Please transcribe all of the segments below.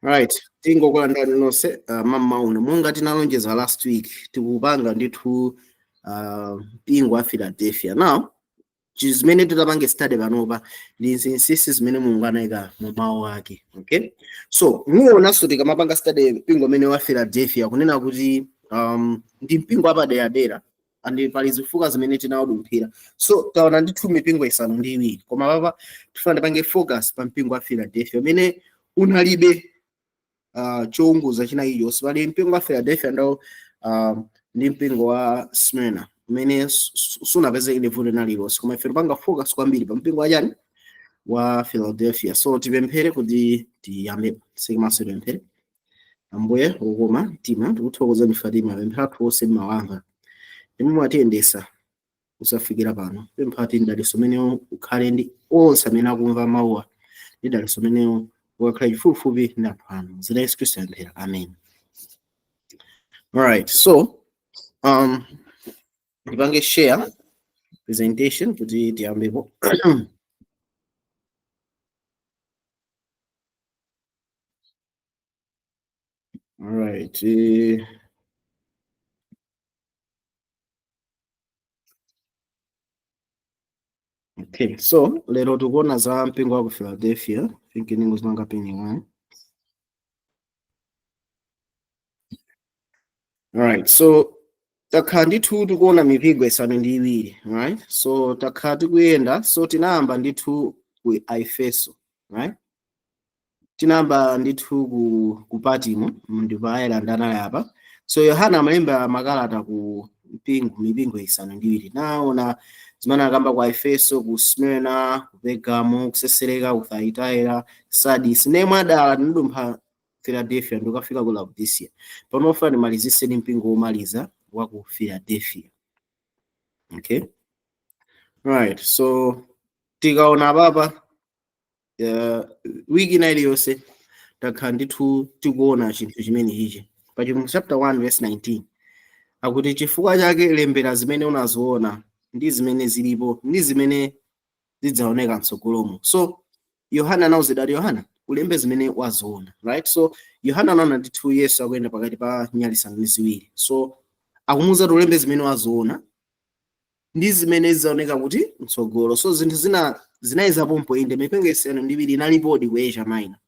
Right, tingokulandirani nonse mamma uno monga tinalonjeza last week tikupanga ndithu mpingo wa Philadelphia. Now zimene titapange study panopa ndi zinsinsi zimene Mulungu anayika mu mawu ake. Okay, so muonanso tikamapanga study mpingo umene wa Philadelphia kunena kuti ndi mpingo wapaderadera and pali zifukwa zimene tinawudumphira. So taona ndithu mipingo 7, koma papa tifuna tipange focus pa mpingo wa Philadelphia umene unalibe chounguza china chilichonse. Pali mpingo wa Philadelphia ndo ndi mpingo wa Smyrna umene sunapezeke vuto lililonse, koma ife tipanga focus kwambiri pa mpingo wa chani wa Philadelphia. So tipemphere kuti tiyambe sikumaso. Tipemphere. Ambuye wokoma mtima, tikuthokozani Fatima pemphero athu onse mmawamva ndimwe mwatiyendesa kusafikira pano. Pempha ati mdalitso umenewo ukhale ndi onse amene akumva mawuwa, ndi dalitso umenewo ukakhale chifupifupi ndi anthu anu. Zina Yesu Khristu yapemphera, amen. Alright, so ndipange share presentation kuti tiyambepo. Alright, okay, so lero tikuona za mpingo wa ku Philadelphia. I think ningo zimanga pini one. Alright, so takhala ndithu tikuona mipingo 7, right? So takhala tikuyenda, so tinayamba ndithu ku Efeso, right? Tinayamba ndithu ku Patimo ndi pa island anali apa. So Yohana amalemba makalata ku mipingo 7. Naona zimene akamba ku Efeso, ku Smyrna, ku Pergamo, ku Sesereka, ku Thyatira, Sardis. Nemwe adala tinadumpha Philadelphia ndikafika ku Laodicea. Panofa ndimalizise ndi mpingo womaliza wa ku Philadelphia. Okay, right, so tikaona papa wiki ina iliyonse takhala ndithu tikuona chinthu chimene ichi pa Chivumbulutso chapter 1 verse 19 akuti, chifukwa chake lembera zimene unaziona ndi zimene zilipo ndi zimene zidzaoneka mtsogolomo. So Yohana anawuzidwa ati, Yohana, ulembe zimene waziona, right? So Yohana anaona ndithu Yesu akuyenda pakati pa nyali 7. So akumuwuza kuti ulembe zimene waziona ndi zimene zidzaoneka kuti mtsogolo. So zinthu zina zinayi zapompo, inde mipingo 7 inalipodi ku Asia Minor,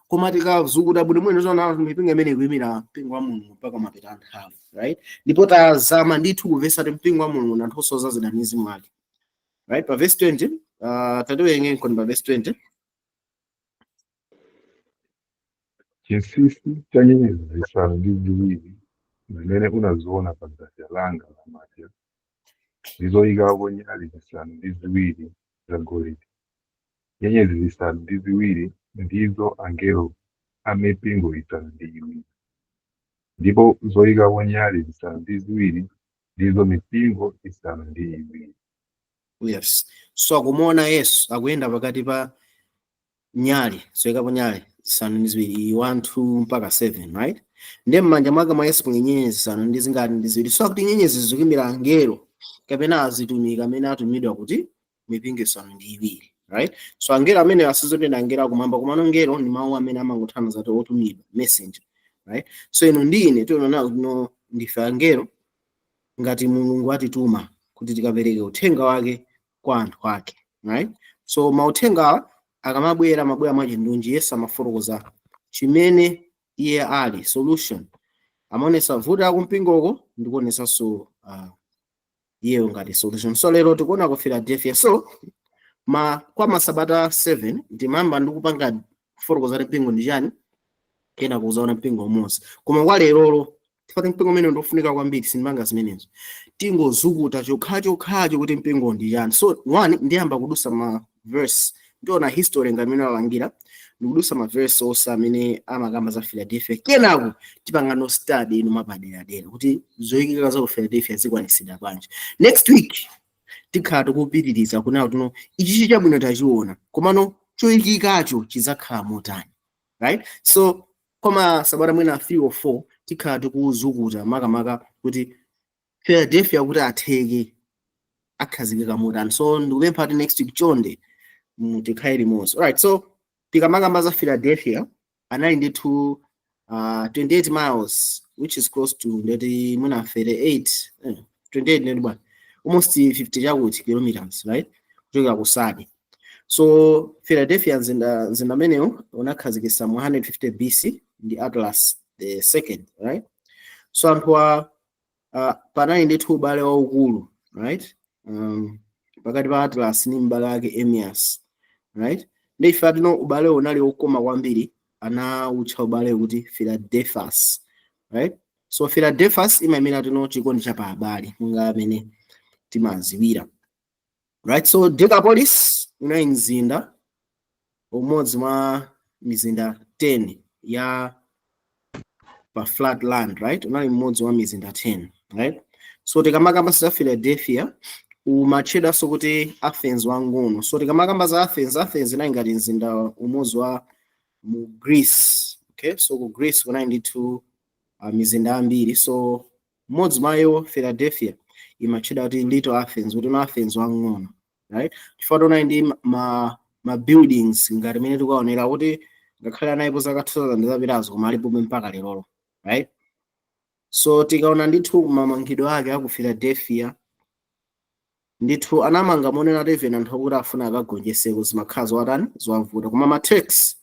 koma tikazukuta bwinobwino tiona mipingo imene ikuyimira mpingo wa Mulungu mpaka mapeto a nthawi, right? Ndipo tazama ndithu kumvetsa kuti mpingo wa Mulungu ndi anthu odzazidwa ndi mzimu wake, right? Pa verse 20, tatiwerenge nkoni pa verse 20. Chinsinsi cha nyenyezi 7 zimene unaziona pa dzanja langa lamanja ndi zoyikapo nyali 7 zagolide. Nyenyezi 7 ndizo angelo a mipingo 7, ndipo zoyikapo nyali 7 ndizo mipingo 7. Yes, so akumuona Yesu akuyenda pakati pa nyali zoyikapo nyali 7, 1, 2 mpaka 7, right? Ndiye m'manja mwake mwa Yesu muli nyenyezi zisanu ndi zingati? Ndi ziwiri. So akuti nyenyezi zikuyimira angelo kapena azitumiki amene atumidwa kuti mipingo 7, right? So angelo amene asizoti ndi angelo akumwamba, komano angelo ndi mawu amene amangotanthauza kuti otumidwa, messenger, right? So inu ndi ine tiona kuti no ndife angelo ngati Mulungu atituma kuti tikapereke uthenga wake kwa anthu ake, right? So mauthenga akamabwera amabwera mwachindunji. Yesu amafotokoza chimene iye ali solution, amaonesa vuto akumpingoko ndi kuonesanso iyeyo ngati solution. So lero tikuona ku Philadelphia. So kwa masabata 7 ndimamba ndikupanga kufotokoza kuti mpingo ndi chani, kena kuzaona mpingo umodzi. Koma kwa lerolo tifati mpingo umene ndofunika kwambiri, sindimanga zimenezo, tingozukuta chokhachokhacho kuti mpingo ndi chani. So one, ndiyamba kudusa ma verse, ndiona history ngati imene alangira, ndikudusa ma verse onse amene amakamba za Philadelphia. Kenako tipangano study ino mapaderadera kuti zoyikika za ku Philadelphia zikwanisidwa bwanji. Next week tikhala tikupitiriza kunena kuti no ichi chabwino tachiona, komano choyikikacho chidzakhala motani, right? So koma sabata mwina 3 or 4 tikhala tikuzukuta makamaka kuti Philadelphia kuti atheke akhazikika motani. So ndikupempha kuti next week chonde tikhale limodzi. Alright, so tikamakamba za Philadelphia Anali ndithu 28 miles, which is close to ndeti mwina 38, 28 ndeti bwana, almost 50 chakuti kilometers, right, kuchokera ku Sadi. So Philadelphia, mzinda umenewu unakhazikitsa mu 150 BC ndi Attalus the Second, right? So anthu panali ndithu ubale waukulu, right, pakati pa Attalus ndi m'bale wake Emias, right? Ndi ife atino ubale unali wokoma kwambiri, anawutcha ubale kuti Philadelphus, right? So Philadelphus imayimira tino chikondi cha pa abale, monga amene timaziwira, right? So Decapolis unali mzinda umodzi mwa mizinda 10 ya pa flat land, right? Unali mmodzi wa mizinda 10, right? So tikamakamba za Philadelphia, umatchedwanso kuti Athens wang'ono. So tikamakamba za Athens, Athens inali ngati mzinda umodzi wa mu Greece, okay? So ku Greece kunali ndithu mizinda ambiri. So mmodzi mwayo, Philadelphia, imatchedwa kuti Little Athens, kuti no Athens wang'ono, right? Chifukwa unali ndi ma buildings ngati mene tikuwaonera, kuti ngakhale analipo zaka 2000 zapitazo, koma alipobe mpaka lerolo, right? So tikaona ndithu mamangidwe ake aku Philadelphia, ndithu anamanga monena kuti even anthu akuti afuna akagonjeseko, zimakhala zowatani, zowavuta. Koma ma Turks,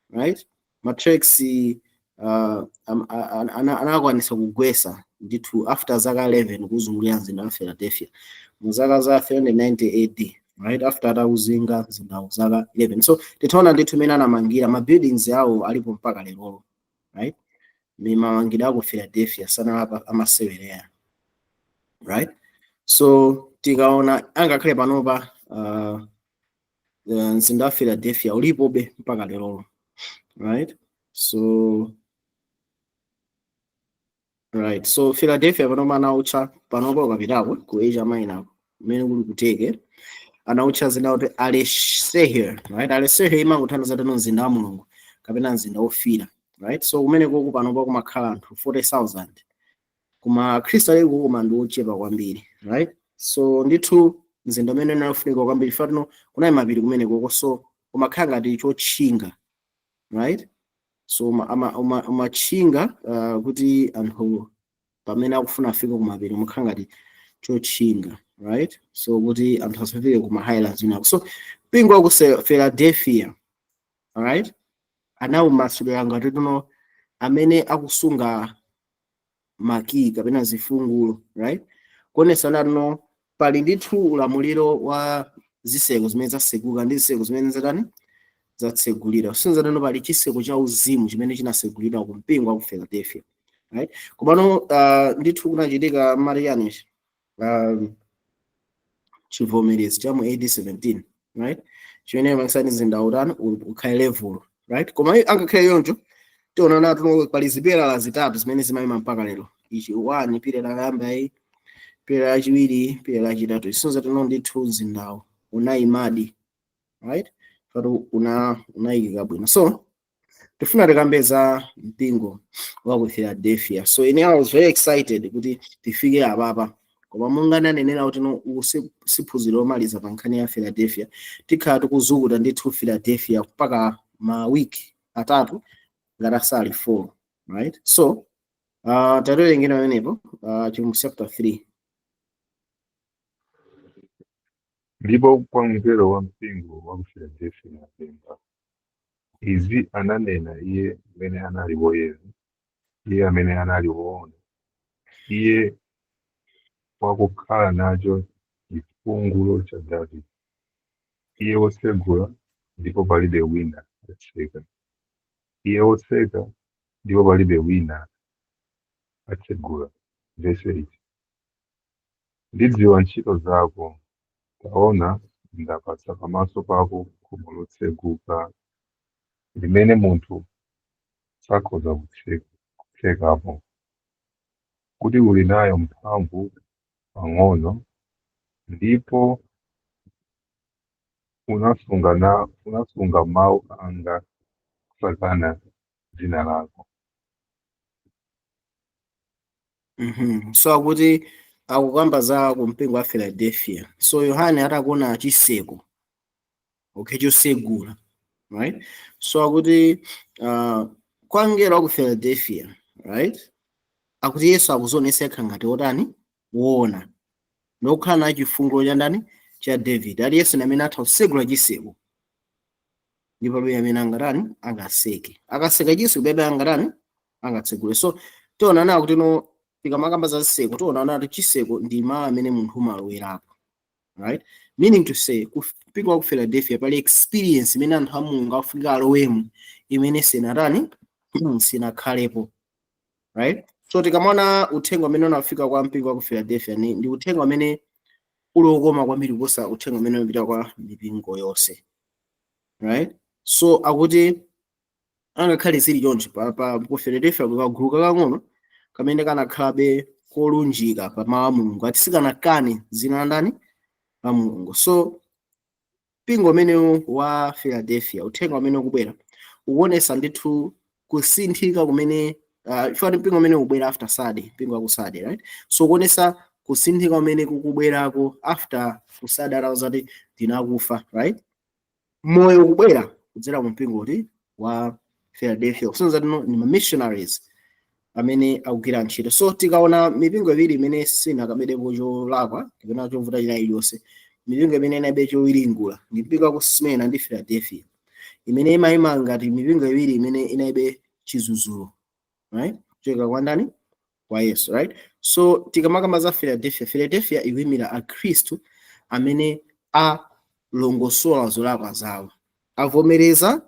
right, ma Turks anakwanisa kugwesa ndithu after zaka 11 kuzungulira mzinda wa Philadelphia mu zaka za 390 AD, right, after atauzinga mzindawo zaka 11. So titaona ndithu mene anamangira, ma buildings awo alipo mpaka lerolo, right? Ni mamangidwe aku Philadelphia, sanalapa amasewereya, right? So tikaona angakhale panopa, mzinda wa Philadelphia ulipobe mpaka lerolo, right? So right, so Philadelphia panopa anautcha, panopa ukapitako ku Asia Minor kumene kuli ku Turkey, anautcha zina kuti Alesehir, right? Alesehir imangothandiza tino mzinda wa Mulungu kapena mzinda wofira, right? So kumene koko panopa kumakhala anthu 40,000, koma Khristu ali koma ndi ochepa kwambiri, right? So ndithu mzinda umene unafunika kwambiri fatino kunali mapiri kumene koko, so umakhala ngati chotchinga, right? So umatchinga kuti anthu pamene akufuna afike kumapiri, umakhala ngati chotchinga, right? So kuti anthu asafike kuma highlands inako. So mpingo wa ku Philadelphia, alright, anawumasulira ngati tuno amene akusunga makiyi kapena zifungulo, right? Kuonesa tuno pali ndithu ulamuliro wa ziseko zimene zasekuka ndi ziseko zimene zatani, zatsegulira. Kusonyeza tuno pali chiseko cha uzimu chimene chinasegulira ku mpingo wa ku Philadelphia, right? Komano ndithu kunachitika mariyani, chivomerezi cha mu AD 17, right, chimene makisani mzinda utani, ukhale level, right? Koma angakhale yonjo, tiona natu pali zipilala zitatu zimene zimayima mpaka lero. Ichi 1, pilala layamba iyi, pilala lachiwiri, pilala lachitatu. Isonza tino ndithu mzindawo unayimadi, right? Fatu unayikika bwino. So tifuna tikambe za mpingo wa ku Philadelphia. So ine I was very excited kuti tifike apapa, koma monga ndanenera kuti no uku si phunziro lomaliza pa nkhani ya Philadelphia. Tikhala tikuzukuta ndithu Philadelphia mpaka ma week 3 ngati asali 4, right? So tatiwerengera pamenepo, Chivumbulutso chapter 3. Ndipo kwa mngelo wa mpingo wa ku Filadelfiya lemba: Izi ananena iye amene anali woyera, iye amene anali woona, iye wakukhala nacho chifungulo cha Davide, iye wotsegula ndipo palibe wina atseka, iye wotseka ndipo palibe wina atsegula. Verse 8: Ndidziwa ntchito zako, taona, ndapatsa pamaso pako khomo lotseguka limene munthu sakhoza kutsekapo, kuti uli nayo mphamvu pang'ono, ndipo unasunga mawu anga kusakana dzina lako. So akuti akukamba za ku mpingo wa Philadelphia. So Yohane atakuona chiseko, okay, chosegula. right? So akuti kwa mngelo wa ku Philadelphia, right, akuti Yesu akuzionetsa yekha ngati wotani? Woona, ndokukhala nacho chifungulo cha ndani? Cha David. Ali Yesu amene atha kutsegula chiseko, ndipo palibe amene angatani? Angaseke. Akaseka chiseko, palibe angatani? Angatsegule. So tiona nawo kuti no, tikamakamba za chiseko, tiona nawo kuti chiseko ndi malo amene munthu umalowerapo, right? Meaning to say, kupika wa ku Philadelphia pali experience imene anthu a Mulungu afika alowemo, imene sinatani? Sinakhalepo, right? So tikamaona uthenga umene unafika kwa mpingo wa ku Philadelphia, ndi uthenga umene uli wokoma kwambiri kuposa uthenga umene umapita kwa mipingo yonse, right? So akuti angakhale zili choncho, pa ku Philadelphia kagulu kakang'ono kamene kanakhalabe kolunjika pa mawu a Mulungu, ati sikanakane dzina la ndani? La Mulungu. So mpingo umenewu wa Philadelphia, uthenga umene ukubwera ukuonesa ndithu kusinthika kumene ifati mpingo umene ukubwera after Sade, mpingo wa ku Sade, right? So kuonesa kusinthika kumene kukubwerako after ku Sade atauza kuti ndinakufa, right? Moyo ukubwera kudzera mu mpingo uti? Wa Philadelphia. Kusonyeza tino ni ma missionaries amene akugwira ntchito. So tikaona mipingo iwiri imene sinakabedepo cholakwa kapena chovuta china iliyonse, mipingo imene inalibe chowiringula, ndi mpingo wa ku Smyrna ndi Philadelphia, imene imayima ngati mipingo iwiri imene inalibe chizuzuro, right, kuchoka kwa ndani? Kwa Yesu, right? So tikamakamba za Philadelphia, Philadelphia ikuyimira akhristu amene alongosola zolakwa zawo, avomereza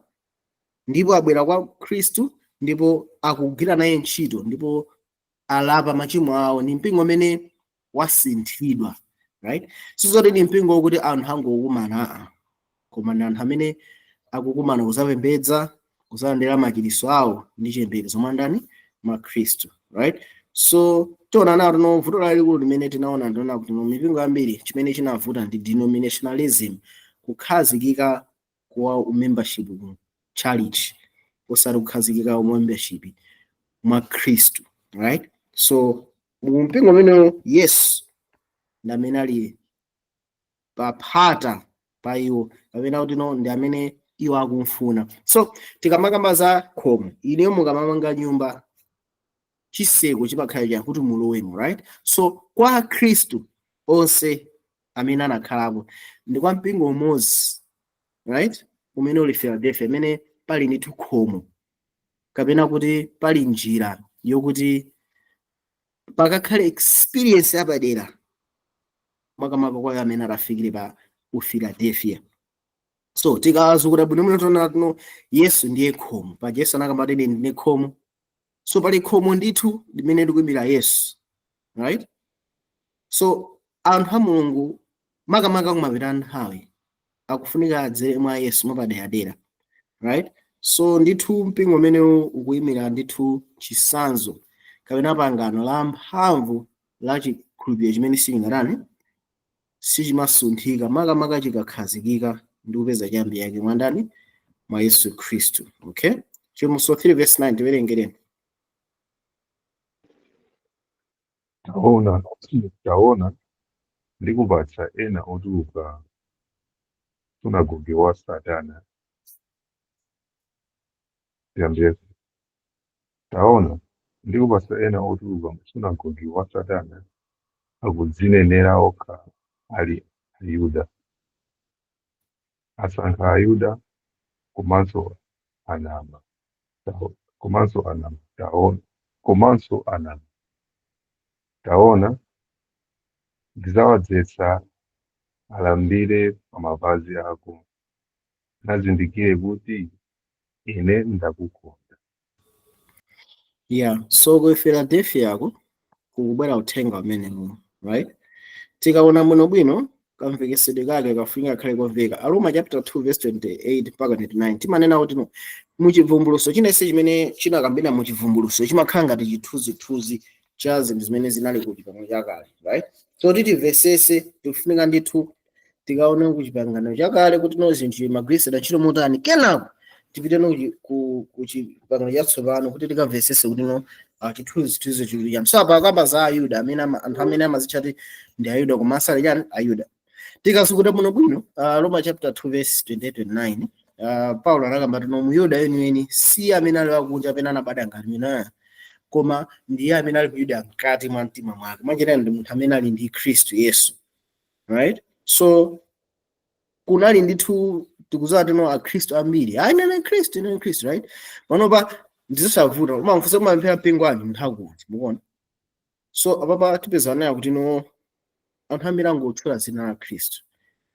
ndipo abwera kwa Khristu, ndipo akugwira naye ntchito, ndipo alapa machimo awo. Ni mpingo umene wasinthidwa, right? Sizoti ni mpingo wokuti anthu angokumana, aa, koma ndi anthu amene akukumana kuzapembedza, kuzalandira machiritso awo ndi chiyembekezo mwa ndani? Mwa Khristu, right? So tiona nawo tino vuto lalikulu limene tinaona, ndiona kuti mu mipingo yambiri chimene chinavuta ndi denominationalism, kukhazikika kwa membership ku church, osati kukhazikika kwa membership mwa Khristu, right? So mu mpingo umenewo Yesu ndi amene ali paphata pa iwo, kapena kuti no, ndi amene iwo akumfuna. So tikamakamba za khomo, ineyo mukamamanga nyumba, chiseko chimakhala chakuti mulowemo, right? So kwa Khristu onse amene anakhalapo, ndi kwa mpingo umodzi, right, umene uli Philadelphia, imene pali ndithu khomo, kapena kuti pali njira yokuti pakakhale experience yapadera, makamaka kwa amene adafikire pa ku Philadelphia. So tikazukuta bwino tiona tuno Yesu ndiye khomo. Paja Yesu anakamba kuti, "Ine ndine khomo." So pali khomo ndithu limene likuyimirira Yesu, right? So anthu a Mulungu, makamaka kumapita nthawi, akufunika adzere mwa Yesu mwapaderadera, right? So ndithu mpingo umenewu ukuyimira ndithu chisanzo kapena pangano la mphamvu la chikhulupiriro chimene silingatani? Sichimasunthika, makamaka chikakhazikika ndi kupeza chiyambi yake mwa ndani? Mwa Yesu Khristu. Okay, Chivumbulutso 3 verse 9, tiwerengereni. Taona, taona, ndikupatsa ena otuluka sunagoge wa Satana. Tiyambire. Taona, ndikupatsa ena otuluka sunagoge wa Satana, akudzinenera okha ali Ayuda. Asankha Ayuda komanso anama. Komanso anama. Taona, komanso anama. Taona, ndidzawadzetsa alambire pa mapazi ako, nazindikire kuti ine ndakukonda. Yeah, so ku Philadelphia ko kukubwera uthenga umenewu, right? Tikaona bwinobwino, kamvekesedwe kake kafunika kakhale komveka. Aroma chapter 2 verse 28 mpaka 29 timanena kuti no, muchivumbulutso chinense chimene chinakambira muchivumbulutso chimakhala ngati chithunzithunzi cha zinthu zimene zinali ku chipangano chakale, right? So timvesese, tikufunika ndithu tikaone ku chipangano chakale kuti no, zinthu zimagwiritsidwa ntchito motani, kenako tipite no ku chipangano chatsopano kuti tikamvesese kuti no, chithunzithunzi chili chani. So apa akamba za Ayuda amene anthu amene amazitcha kuti ndi Ayuda koma asali chani? Ayuda. Tikasukuta bwinobwino Roma chapter 2 verse 28 29, Paulo anakamba tino Muyuda weniweni si amene ali wakunja amene anabadwa ngati mina, koma ndiye amene ali Muyuda mkati mwa mtima mwake. Mwanjira ndi munthu amene ali ndi Khristu Yesu, right? So kunali ndithu tikudziwa tino akhristu ambiri, ayi, ine Khristu, ine Khristu, right? Panopa ndizosavuta, umamfunsa kumapemphera mpingo wanji, munthu akuti mukuona. So apapa tipeza nayo kuti no, anthu ambiri angotchula dzina la Khristu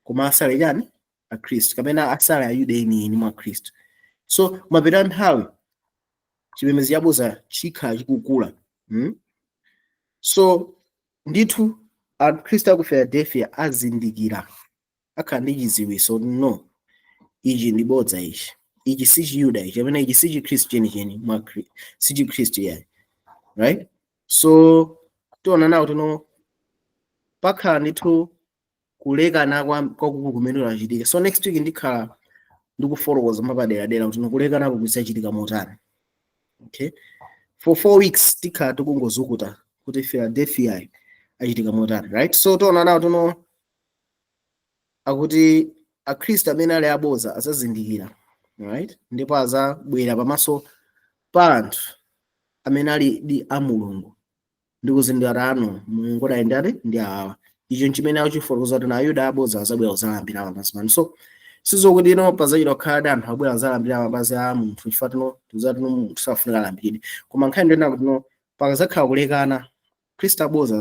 koma asali chani? Akhristu, kapena asali Ayuda enieni mwa Khristu. So mapita nthawi chipembedzo chaboza chikhala chikukula, So ndithu akhristu aku Philadelphia azindikira, akhala ndi chidziwitso, no, ichi ndi bodza, ichi si Chiyuda ichi, amene ichi si Chikhristu chenicheni mwa si Chikhristu yayi, right? So tiona nawo tino pakhala ndithu kulekana kwakukulu kumene kunachitika. So next week ndikhala ndikufotokoza mapaderadera kuti kulekanako kuzachitika motani, okay? For 4 weeks tikhala tikungozukuta kuti Philadelphia achitika motani, right? So tiona nawo tino akuti akhristu amene ali aboza azazindikira, right? Ndipo azabwera pamaso pa anthu amene ali di a Mulungu ndi kuzindikira ano Mulungu adali ndani ndi awa. Icho nchimene akuchifotokoza kuti na Ayuda aboza azabwera kuzalambira pamaso pano. So sizokuti ino pazachita kukhala ndi anthu abwera kuzalambira mapazi a munthu, chifukwa tino tikudziwa tino munthu safunika alambiridwe. Koma nkhani ndiyona kuti no, pakazakhala kulekana, Khristu aboza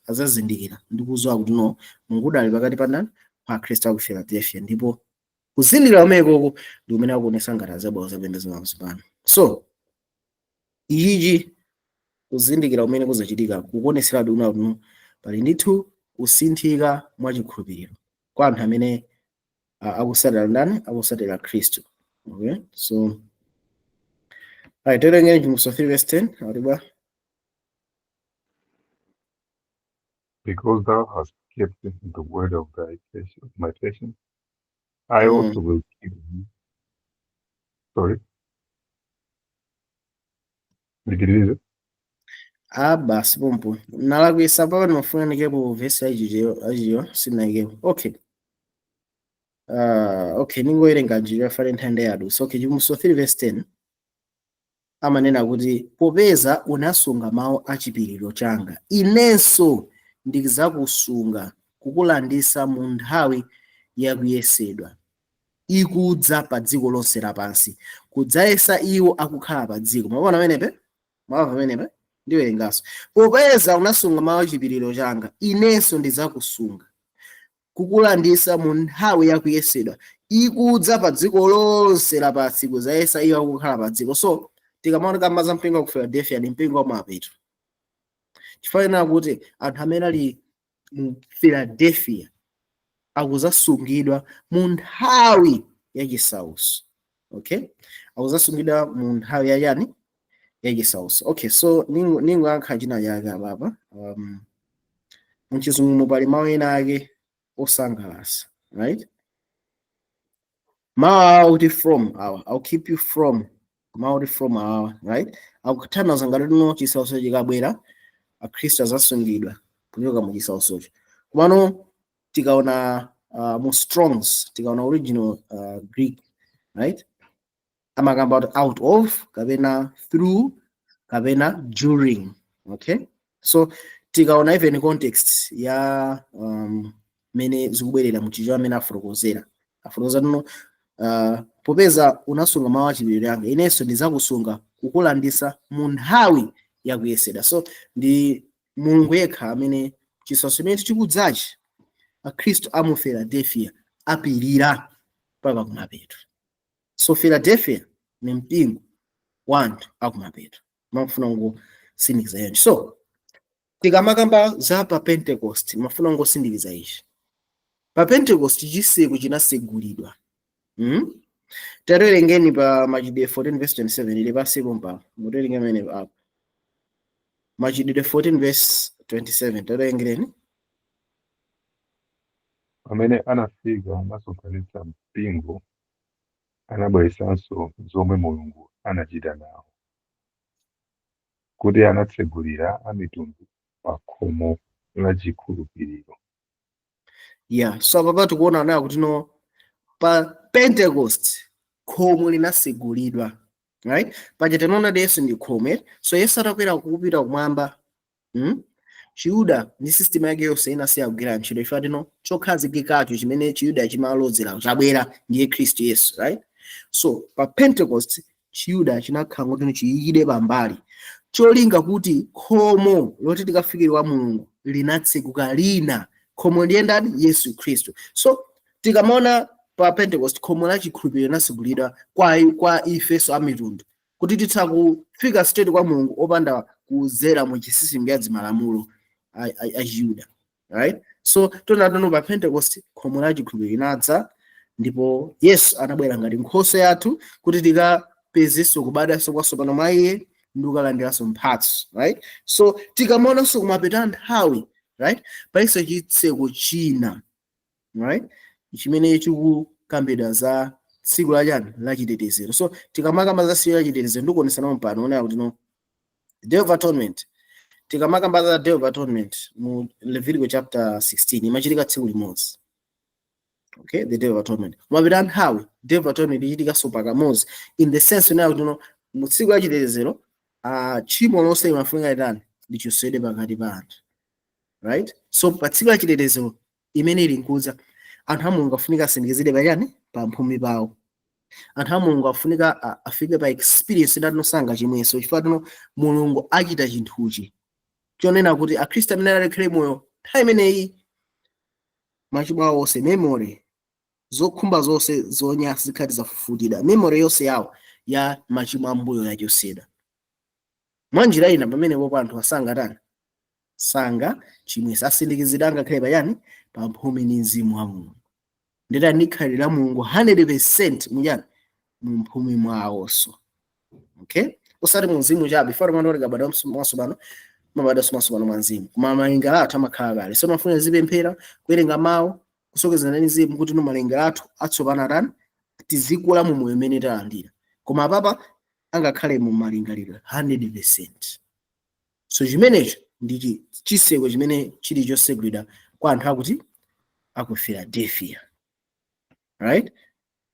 azazindikira ndi kudziwa kuti no, Mulungu udali pakati pa ndani? Pa Khristu aku Philadelphia. Ndipo kuzindikira kumenekoko ndi kumene akuonesa ngati azabwera kuzapembedza pamaso pano. So ichichi kuzindikira kumene kuzachitika kukuoneseratu kuna kuti pali ndithu kusinthika mwa chikhulupiriro kwa anthu amene akusatira ndani? Akusatira Khristu, okay? So right, tiwerengeni Chivumbulutso 3 verse 10 alibwa. Because thou hast kept the word of thy patience, my patience, I also will keep thee. Sorry. Ndipitirize. Ah, basi pompo nalakwisa papa, ndimafuna nikepo vesi achichiyo achiyo sinaikepo. Okay, okay, ningowerenga njira yafale nthanda yadu. Okay, Chivumbulutso 3 verse 10 amanena kuti popeza unasunga mawu a chipiriro changa, inenso ndidzakusunga kukulandisa mu nthawi yakuyesedwa ikudza pa dziko lonse lapansi, kudzayesa iwo akukhala pa dziko. Mwaona pamenepe? Mwamva pamenepe? Ndiwerenganso: popeza unasunga mawu a chipiriro changa, inenso ndidzakusunga kukulandisa mu nthawi yakuyesedwa ikudza pa dziko lonse lapansi, kudzayesa iwo akukhala pa dziko. So tikamaona kamba za mpingo wa ku Philadelphia, ndi mpingo wa mapeto, chifukwa kuti anthu amene ali mu Philadelphia akuzasungidwa mu nthawi yachisauso, okay? Akuzasungidwa mu nthawi yachani? Yachisauso, okay? So ningoyankha china chake apapa. Muchizungu pali mawu ena ake osangalatsa, right? Mawu awa kuti "from" awa, "I'll keep you from", mawu kuti "from" awa, right, akutanthauza ngati tino chisauso chikabwera akhristu azasungidwa kuchoka mu chisausocho. Komano tikaona mu Strongs, tikaona original Greek, right, amakamba kuti "out of" kapena "through" kapena "during", okay? So tikaona even context ya mene zikubwerera muchicho amene afotokozera, afotokoza tino popeza unasunga mawu achipiriro yanga, inenso ndidzakusunga kukulandisa mu nthawi yakuyesedwa. So ndi Mulungu yekha amene chisautso chimene chikudzachi akhristu amu Philadelphia apirira mpaka kumapeto. So Philadelphia ni mpingo wa anthu akumapeto, mafuna ngosindikiza yonje. So tikamakamba za pa Pentecost, mafuna ngosindikiza ichi: pa Pentecost chiseko chinasegulidwa, Tawerengeni pa Machitidwe 14 verse 27, ili pasipo mpaka muterenge amene apo. Machitidwe 14 verse 27, tawerengereni. Pamene anafika anasonkhanitsa mpingo, anabweretsanso zomwe Mulungu anachita nawo, kuti anatsegulira amitundu pa khomo la chikhulupiriro. Yeah, so apapa tikuona nayo kuti no, Pa Pentecost khomo linasegulidwa, right? Paja tinaona kuti Yesu ndi khomo, eh? So Yesu atakwera kupita kumwamba, Chiyuda ndi system yake yonse inasiya kugwira ntchito. Ife tino chokhazikikacho chimene Chiyuda chimalodzera chabwera, ndiye Khristu Yesu, right? So pa Pentecost Chiyuda chinakhala kuti chiyikide pambali, cholinga kuti khomo loti tikafikire kwa Mulungu linatsekuka lina. Khomo ndiye ndani? Yesu Khristu. So tikamaona pa Pentecost, khomo la chikhulupiriro linasegulidwa kwa ifeso amitundu, kuti titha kufika straight kwa Mulungu opanda kudzera mu chisystem cha zimalamulo a Chiyuda, right? So tonatono pa Pentecost khomo la chikhulupiriro linadza, ndipo Yesu anabwera ngati nkhoswe yathu kuti tikapezenso kubadwanso kwatsopano mwa iye ndi kukalandiranso mphatso, right? So tikamaonanso kumapeta nthawi, right, palinso chitseko china, right, chimene chikukambidwa za tsiku la chani? La chitetezero. So tikamakamba za tsiku la chitetezero, ndikuonesana pano onera kuti no, Day of Atonement, tikamakamba za Day of Atonement mu Leviticus chapter 16, imachitika tsiku limodzi, okay? The Day of Atonement, kumapita nthawi, Day of Atonement ichitikanso pakamodzi, in the sense onera kuti no, mu tsiku la chitetezero, tchimo lonse limafunika litani? Lichotsedwe pakati pa anthu, right? So pa tsiku la chitetezero imene ili nkudza, anthu a Mulungu afunika asindikizidwe pachani? Pa mphumi pawo. Anthu a Mulungu afunika afike pa experience ndati nosanga chimwenso, chifukwa tino Mulungu achita chinthuchi chonena kuti Akhristu amene alekhale moyo nthawi imeneyi, machimo awo onse, memory, zokhumba zonse zonyansa zikhati zafufutidwa, memory yonse yawo ya machimo ambuyo yachotsedwa. Mwa njira ina, pamenepo anthu asangatani? Sanga chimwesa. Asindikizidwa angakhale pachani? Pa mphumi ndi mzimu wa Mulungu. Ndeta ndi la Mulungu 100% muchani? Mu mphumi mwawonso, okay? Usati mu mzimu chabe. Faro mwana tikabadwa mwatsopano, mabadwa mwatsopano mwa mzimu, koma malingaliro athu amakhala kale. So mafuna zipemphera, kuwerenga mawu, kusokezana ndi mzimu, kuti no, malingaliro athu atsopano atani? Tizikula mu moyo umene talandira. Koma apapa angakhale mu malingaliro 100%. So chimenecho ndi chiseko chimene chili chosegulidwa kwa anthu akuti aku Philadelphia, right?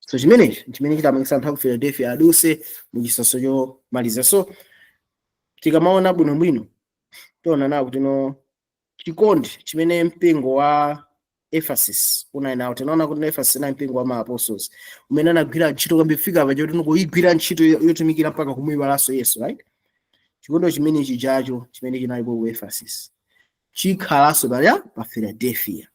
So chimenecho chimene chitamangisa anthu aku Philadelphia aduse mu chisautso chomaliza. So tikamaona bwinobwino, tiona nawo kuti no, chikondi chimene mpingo wa Ephesus unali nawo, tinaona kuti Ephesus inali mpingo wa ma-apostles umene anagwira ntchito kwambiri, fika pa choti kuyigwira ntchito yotumikira mpaka kumuyiwalanso Yesu, right? Chikondi chimene chijacho chimene chinalipo ku Ephesus chikhalanso palya pa Philadelphia,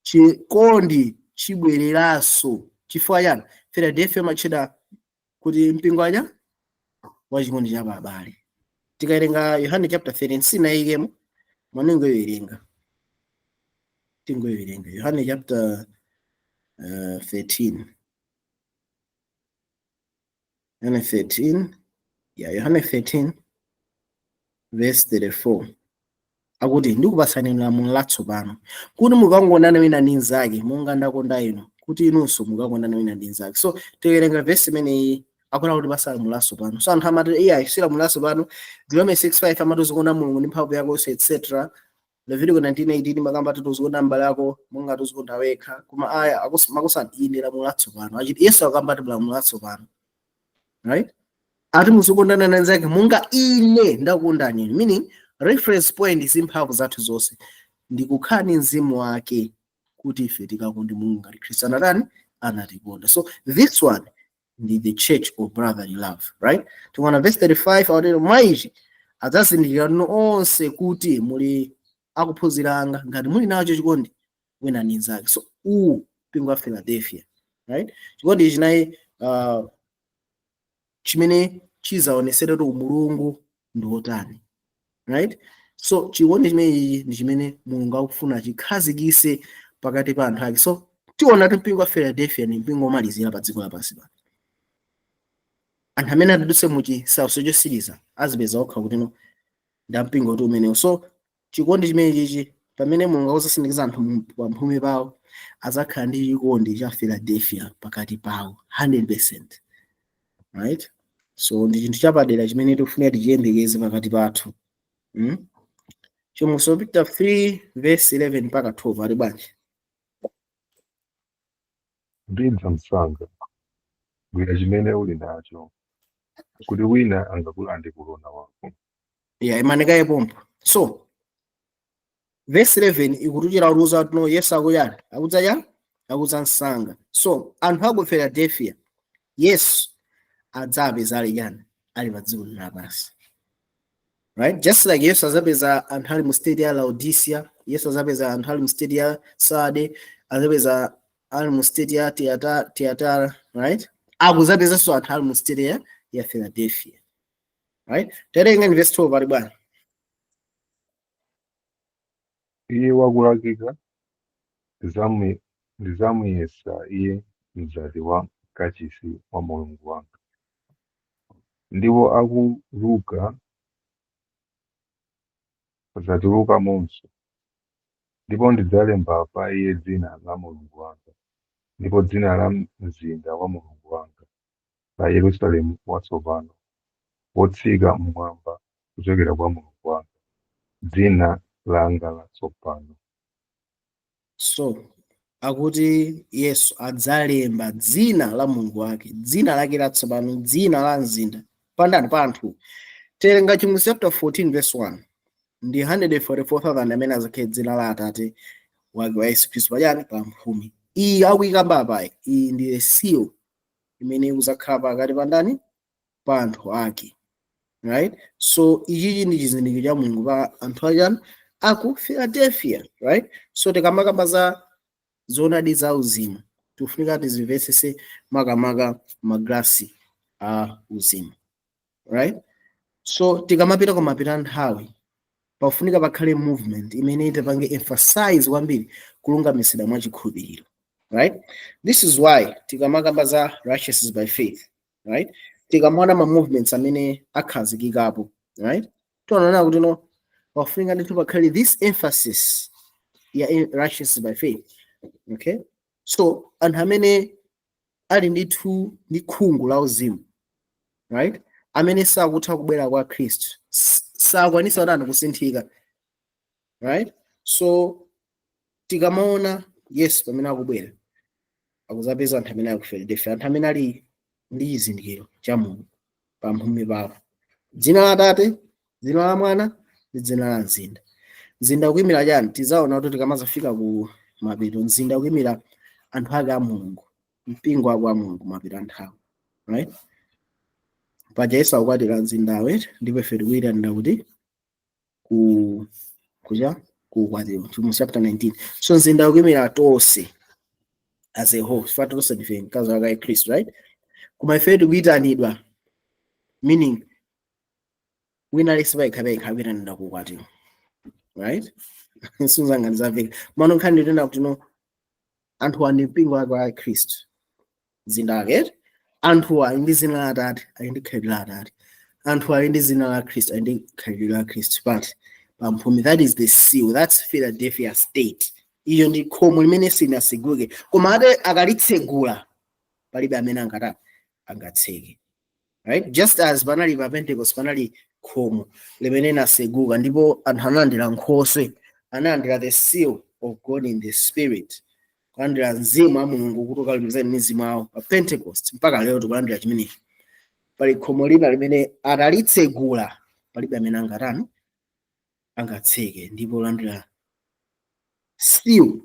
Chikondi chibwereranso. Chifukwa chani Philadelphia amatchedwa kuti mpingo aja wa chikondi cha abale? Tikawerenga Yohane chapter 13, sinayikemo, mwanengoyowerenga, tingoyowerenga Yohane chapter 13, Yohane 13, yeah, Yohane 13 verse 34 akuti, "Ndikupatsani lamulo latsopano, kuti mukangondana wina ndi mnzake, monga ndakonda inu, kuti inunso mukakondana wina ndi mnzake." So tikawerenga verse imeneyi, akuna kuti basa lamulo latsopano. So anthu amati, "Iya, si lamulo latsopano. Deuteronomy 6:5 amati uzikonda Mulungu ndi mphamvu yako yonse, etc. Leviticus 19:18 makamba ati uzikonda m'bale ako monga uzikonda wekha." Koma aya makusani, iyi ndi lamulo latsopano. Achiti Yesu akamba ati lamulo latsopano, right? Ati muzikondana na anzake monga ine ndakukondani inu, meaning reference point si mphamvu zathu zonse, ndikukhala ndi mzimu wake kuti ife tikakonde Mulungu ngati Khristu anatani? Anatikonda. So this one ndi the church of brotherly love, right? Tikuona verse 35 akuti, "Mwa ichi adzazindikira inu onse kuti muli akuphunzira anga, ngati muli nacho chikondi wina ndi mnzake." So uwu mpingo wa Philadelphia, right? Chikondi chinayi chimene chizaonesera kuti Mulungu ndi wotani, right? So chikondi chimenechi ndi chimene Mulungu akufuna chikhazikise pakati pa anthu ake. So tiona kuti mpingo wa Philadelphia ndi mpingo womalizira pa dziko lapansi pano. Anthu amene atadutse mu chisautso chosiriza azipeza okha kuti no, ndi mpingo kuti umenewo. So chikondi chimene chichi, pamene Mulungu akuzasindikiza anthu pamphumi pawo, azakhala ndi chikondi cha Philadelphia pakati pawo 100%, right? So ndi chinthu chapadera chimene tikufunika tichiyembekeze pakati pathu, Chivumbulutso chapter 3 verse 11 mpaka 12 ali bwanji? Ndidza msanga, gwira chimene uli nacho, kuti wina angakulande korona wako. Yeah, imanikaye pompo. So verse 11 ikutuchira kutiuza kuti no, Yesu akuyani, akudza chani? Akudza msanga. So anthu aku Philadelphia Yesu adzapeza ali chani? Ali pa dziko lapansi, right? Just like Yesu azapeza anthu ali mu state ya Laodicea, Yesu azapeza anthu ali mu state ya Sade, azapeza ali mu state ya Thyatira, right? Akuzapezanso anthu ali mu state ya Philadelphia, right? Tawerenga verse 12 ali bwana. Iye wakulakika ndidzamuyesa iye mzati wa kachisi wa Mulungu wanga, ndipo akuluka sadzatulukamonso, ndipo ndidzalemba pa iye dzina la Mulungu wanga, ndipo dzina la mzinda wa Mulungu wanga, la Yerusalemu watsopano, wotsika mmwamba kuchokera kwa Mulungu wanga, dzina langa latsopano. So akuti Yesu adzalemba dzina la Mulungu wake, dzina lake latsopano, dzina la mzinda pandani? Pa anthu. Terenga Chivumbulutso chapter 14 verse 1. Ndi 144,000 amene azakhale dzina la Atate wake wa Yesu Khristu pachani? Pa mphumi. Iyi akuyikamba apayi, iyi ndi seal imene ikuzakhala pakati pa ndani? Pa anthu ake, right? So ichichi ndi chizindikiro cha Mulungu pa anthu achani? Aku Philadelphia, right? So tikamakamba za zoonadi za uzimu, tikufunika tizimvetsese makamaka magrasi a uzimu, right? So tikamapita kumapita nthawi, pafunika pakhale movement imene itipange emphasize kwambiri kulungamisidwa mwa chikhulupiriro, right? This is why tikamakamba za righteousness by faith, right, tikamaona ma movements amene akhazikikapo, right, tionana kuti no, pafunika ndithu pakhale this emphasis ya righteousness by faith, okay? So anthu amene ali ndithu ndi khungu la uzimu, right, amene sakutha kubwera kwa Khristu, sakwanisa kutani? Kusinthika, right? So tikamaona Yesu pamene akubwera, akuzapeza anthu amene aku Philadelphia, anthu amene ali ndi chizindikiro cha Mulungu pamphumi pawo, dzina la Atate, dzina la Mwana ndi dzina la mzinda. Mzinda ukuyimira chani? Tizaona kuti tikamazafika ku mapeto, mzinda ukuyimira anthu ake a Mulungu, mpingo wake wa Mulungu, mapeto a nthawi, right? Paja Yesu akukwatira mzindawe, ndipo ife tikuyitanira kuti ku kucha kukwatira mu chapter 19. So mzinda ukuyimira tonse as a whole, chifukwa tonse ndife mkazi wake Khristu, right? Koma ife tikuyitanidwa, meaning wina aliyense payekha payekha akuyitanidwa kukwatira, right? Sunzanga ndizamveka mano nkhani nditenda kuti no, anthu ndi mpingo wake wa Khristu, mzinda wake. Anthu ali ndi dzina la Atate, ali ndi khalidwe la Atate. Anthu ali ndi dzina la Khristu, ali ndi khalidwe la Khristu pati? Pamphumi. That is the seal. That's Philadelphia state. Iyo ndi khomo limene silinaseguke, koma ate akalitsegula palibe amene angata angatseke, right? Just as panali pa Pentecost, panali khomo limene linaseguka ndipo anthu analandira nkhoswe, analandira the seal of God in the spirit, kulandira mzimu wa Mulungu kuti ukalumikizane ndi mizimu awo pa Pentecost. Mpaka lero tikulandira chimenechi. Pali khomo lina limene atalitsegula palibe amene angatani? Angatseke, ndipo landira seal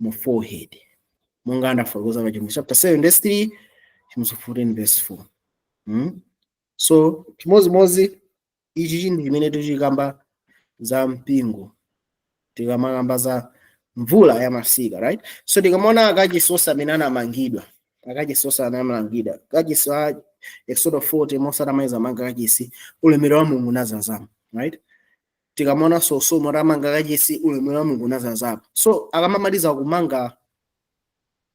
mu forehead, monga anafotokoza pa Chivumbulutso chapter 7 verse 3, Chivumbulutso 14 verse 4. So chimozimozi ichi chinthu chimene tichikamba za mpingo tikamakamba za mvula ya masika, right? So tikamaona akachisi onse amene anamangidwa, akachisi onse anamangidwa, kachisi wa Exodus 40, Mose atamaliza manga kachisi, ulemerero wa Mulungu unazazamo, right? Tikamaona Solomo atamanga kachisi, ulemerero wa Mulungu unazazamo. So akamamaliza kumanga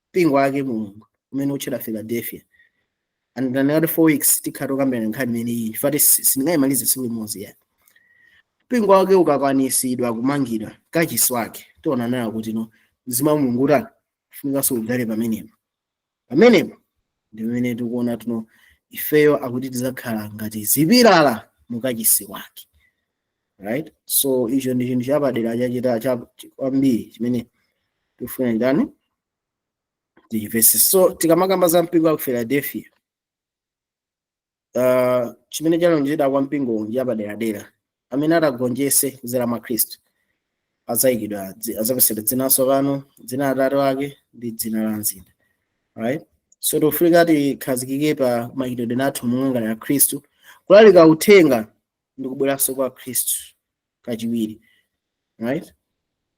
mpingo wake Mulungu umene utchedwa Philadelphia, and then another 4 weeks tikhala tikambirana nkhani imene iyi, chifukwa sindingayimalize tsiku limodzi yani. Mpingo wake ukakwanisidwa kumangidwa, kachisi wake, tiona nayo kuti no, mzimu wa Mulungu utani? Funikanso udzale pamenepo. Pamenepo ndi pamene tikuona tuno ifeyo akuti tizakhala ngati zipilala mukachisi wake, right? So icho ndi chinthu chapadera chachita cha kwambiri chimene tikufuna ndani? Tichivese. So tikamakamba za mpingo wa ku Philadelphia, chimene chalonjezedwa kwa mpingo ndi apaderadera amene atagonjese kudzera mwa Khristu adzayikidwa, adzapatsidwa dzina latsopano, dzina la Atate wake ndi dzina la mzinda, right? So tofunika tikhazikike pa machitidwe athu monga ngati a Khristu, kulalika uthenga ndi kubweranso kwa Khristu kachiwiri, right?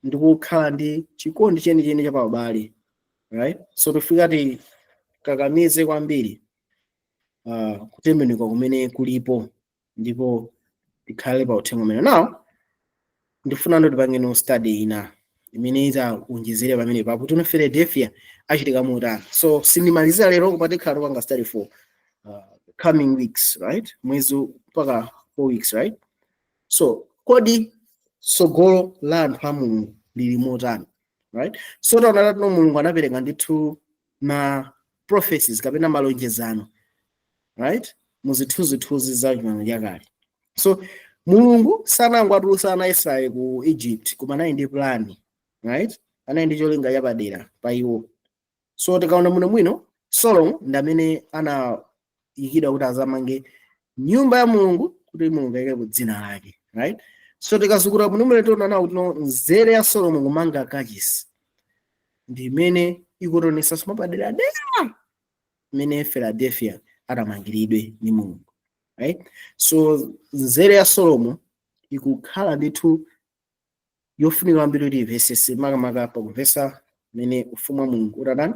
Ndi kukhala ndi chikondi chenicheni cha paubale, right? So tofunika tikakamize kwambiri kutembenuka kumene kulipo ndipo tikhale pa uthenga umene. Now ndifuna ndo tipange no study ina imene itaunjizire pamene papo tino Philadelphia achitika motani. So sindimalizira lero, koma tikhala topanga study for coming weeks, right? Mwezi mpaka 4 weeks, right? So kodi tsogolo la anthu a Mulungu lili motani, right? So taona tino Mulungu anapereka ndithu ma prophecies kapena malonjezano, right, muzithunzithunzi za Chipangano Chakale. So Mulungu sanangowatulutsa ana Israeli ku Egypt, koma anali ndi plan, right? Anali ndi cholinga chapadera pa iwo. So tikaona muno mwino, Solomon ndi amene anayikidwa kuti azamange nyumba ya Mulungu, kuti Mulungu ayikepo dzina lake, right? So tikazukula muno mwino tiona kuti no nzeru ya Solomon kumanga kachisi ndi imene ikutionetsanso mapaderadera imene Philadelphia adamangiridwe ndi Mulungu, right? So nzeru ya Solomon ikukhala ndithu yofunika kwambiri kuti imvesese, makamaka pakumvesa mmene ufumu wa Mulungu utatani,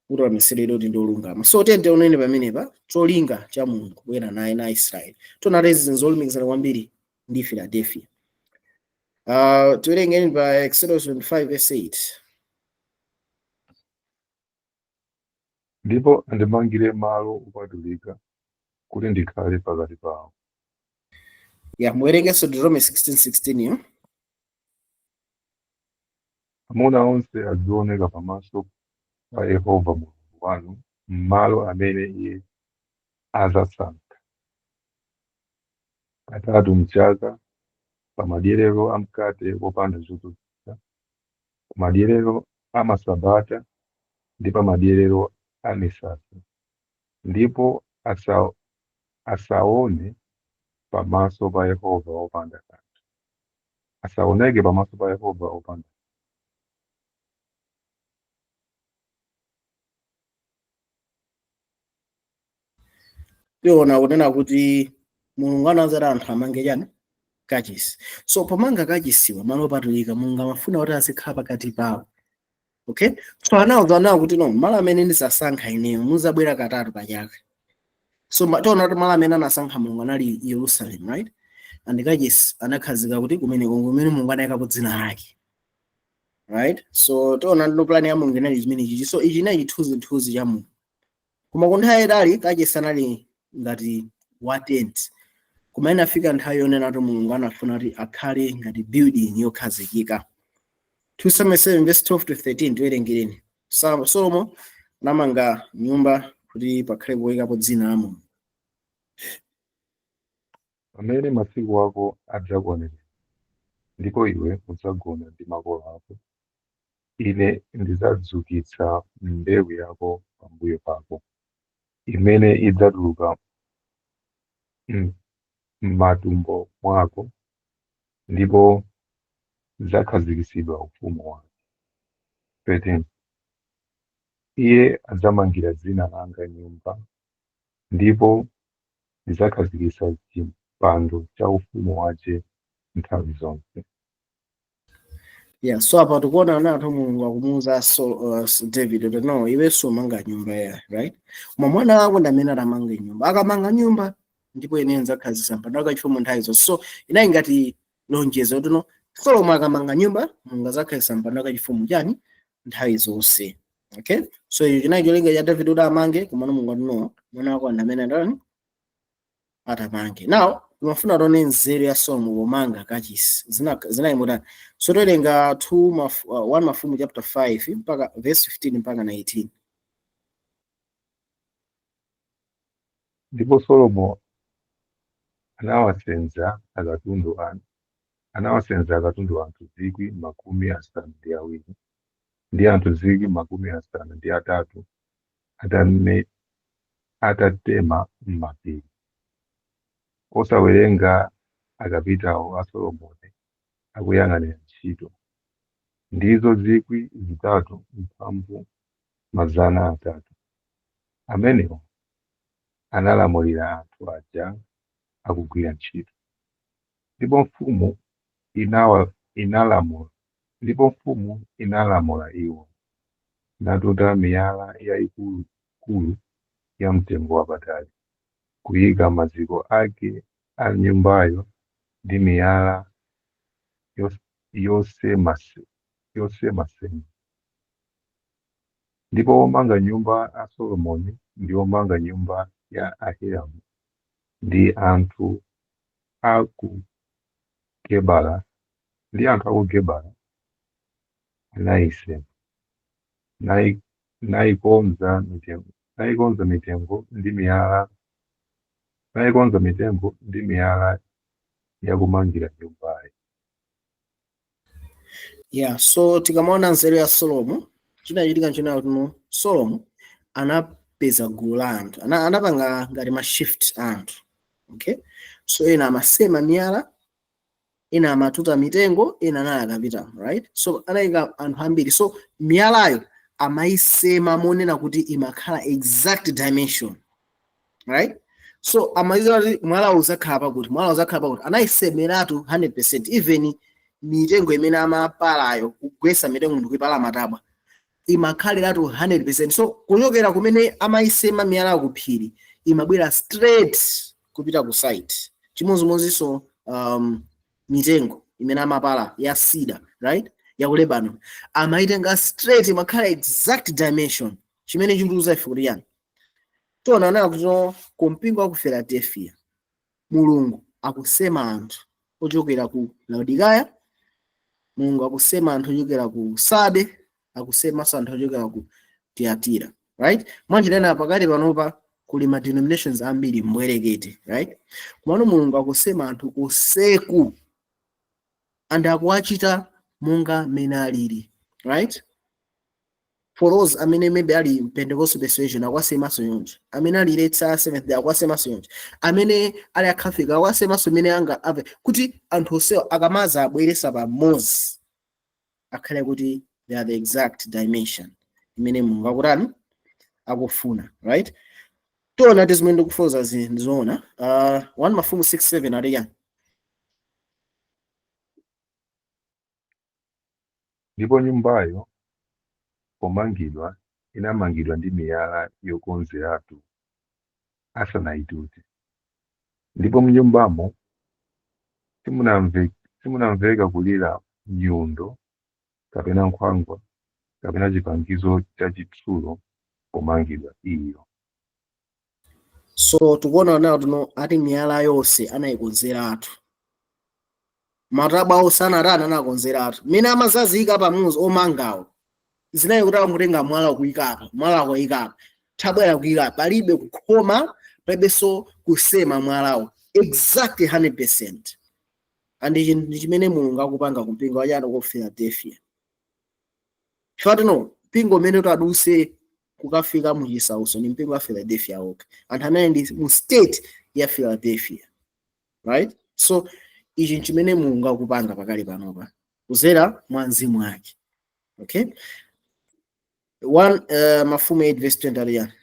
utaonetseredwa kuti ndi olungama. So tiyeni tionene pamenepa cholinga cha Mulungu kubwera naye na Israeli. Tionati izi zolumikizana kwambiri ndi Philadelphia. Tiwerengeni pa Exodus 25 verse 8. Ndipo andimangire malo opatulika kuti ndikhale pakati pawo. Ya, muwerengenso Deuteronomy 16:16 yo. Amuna onse azioneka pamaso pa Yehova Mulungu wanu m'malo amene iye adzasankha, katatu m'chaka, pa madyerero a mkate wopanda chotupitsa, ku madyerero a masabata ndi pa madyerero a misasa, ndipo asaone pamaso pa Yehova wopanda kanthu. Asaoneke pamaso pa Yehova wopanda. Tiona kunena kuti Mulungu anawuza anthu amange chani? Kachisi. So pomanga kachisiwa, malo opatulika, Mulungu amafuna kuti azikhala pakati pawo, okay? So anawuza nawo kuti no, malo amene ndizasankha ineyo muzabwera katatu pa chaka. So tiona kuti malo amene anasankha Mulungu anali Yerusalem, right? And kachisi anakhazika kuti kumeneko kumene Mulungu anayikapo dzina lake, right? So tiona ndo plan ya Mulungu inali chimene chichi. So ichi chinali chithunzithunzi cha Mulungu, koma ku nthawi yayitali kachisi anali ngati wa tent, koma inafika nthawi yonena kuti Mulungu anafuna kuti akhale ngati building yokhazikika. 2 Samuel 7 verse 12 to 13, tiwerengereni. Solomon anamanga nyumba kuti pakhale poyikapo dzina la Mulungu. Pamene masiku ako adzakwanira, ndipo iwe udzagona ndi makolo ako, ine ndidzadzukitsa mbewu yako pambuyo pako, imene idzatuluka m'matumbo mwako, ndipo idzakhazikitsidwa ufumu wake. 13 Iye adzamangira dzina langa nyumba, ndipo ndidzakhazikitsa chipando cha ufumu wace nthawi zonse. Yeah, so apa tikuona nathu Mulungu akumuwuza so, David kuti no, iwe sumanga nyumba ya, right? Koma mwana wako ndi amene atamanga nyumba. Akamanga nyumba ndipo ine ndidzakhazikitsa mpando wake wachifumu nthawi zonse. So inali ngati lonjezo kuti no, Solomon akamanga nyumba, Mulungu adzakhazikitsa mpando wake wachifumu chani nthawi zonse. Okay? So icho chinali cholinga cha David kuti amange, koma Mulungu ati no, mwana wako ndi amene atani atamange. Now timafuna tione nzeru ya Solomon pomanga kachisi zinali motani. So towerenga 1 Mafumu chapter 5 mpaka verse 15 mpaka 19. Ndipo Solomo anawasenza akatundu anthu 70,000 Ndi anthu 83,000 atatema m'mapiri, osawerenga akapitawo a Solomoni akuyang'anira ntchito, ndizo 3,300. Amenewo analamulira anthu aja akugwira ntchito. Ndipo mfumu inalamula ndipo mfumu inalamula iwo, natuta miyala yayikulu ya mtengo wapatali, kuyika maziko ake a nyumbayo ndi miyala yosemasema. Ndipo omanga nyumba a Solomoni ndi omanga nyumba ya Ahiramu ndi anthu a ku Gebala ndi anthu a ku Gebala anayisema, nayikonza mitengo ndi miyala nayikonza mitengo ndi miyala yakumangira nyumbayo. Yeah, so tikamaona nzeru ya Solomo, chinachitika nchina kuti Solomo anapeza gulu la anthu, anapanga ngati ma shift anthu, okay? So ena amasema miyala, ena amatuta mitengo, ena anali akapita, right? So anayika anthu ambiri. So miyalayo amayisema monena kuti imakhala exact dimension, right? So amayiziwa kuti mwala uzakhala pakuti, mwala uzakhala pakuti, anayisemeratu 100%. Even mitengo imene amapalayo, kugwesa mitengo ndikuipala matabwa, imakhaliratu 100%. So kuchokera kumene amayisema miyala ku phiri, imabwera straight kupita ku site. Chimodzimodzinso mitengo imene amapala ya cedar, right, ya ku Lebanon, amayitenga straight, imakhala exact dimension. Chimene chikutiuza ife kuti yani? Tiona nayo kuti ku mpingo wa ku Philadelphia, Mulungu akusema anthu ochokera ku Laodikaya, Mulungu akusema anthu ochokera ku Sade, akusemanso anthu ochokera ku Tiyatira, right? Mwanjira pakati panopa kuli ma denominations ambiri mbwerekete, right? Komano Mulungu akusema anthu kuseku and akuwachita monga mene alili, right? For those amene maybe ali Pentecostal persuasion, akuwasemanso yonje. Amene ali letsa Seventh Day, akuwasemanso yonje. Amene ali a Catholic, akuwasemanso mene anga ave kuti anthu onsewa akamaza abweresa pamodzi, akhale kuti they are the exact dimension imene Mulungu akutani? Akufuna, right? Tiona ti zimene ndikufotokoza ndizoona. 1 Mafumu 6:7 ati yani? Ndipo nyumbayo pomangidwa inamangidwa ndi miyala yokonzeratu asanayitute. Ndipo mnyumbamo simunamveka kulira nyundo kapena nkhwangwa kapena chipangizo chachitsulo pomangidwa iyo. So tikuona nawo tuno ati miyala yonse anayikonzeratu, matabwa onse anatani? Anakonzeratu. Mmene amazazika pamuzi omangawo, zinayi kuti amutenga mwala kuyikapa, mwala kuyikapa, thabwera kuyikapa, palibe kukhoma, palibenso kusema mwalawo, exact 100%. And ichi ndi chimene Mulungu akupanga kumpingo wachano ku Philadelphia. Chifukwa tino mpingo umene utaduse kukafika mu chisauso ni mpingo wa Philadelphia okha, anthu amene ndi mu state ya Philadelphia, right? So ichi nchimene Mulungu akupanga pakali panopa kuzera mwa mzimu wake, okay? 1 Mafumu 8 verse 20 ali yani?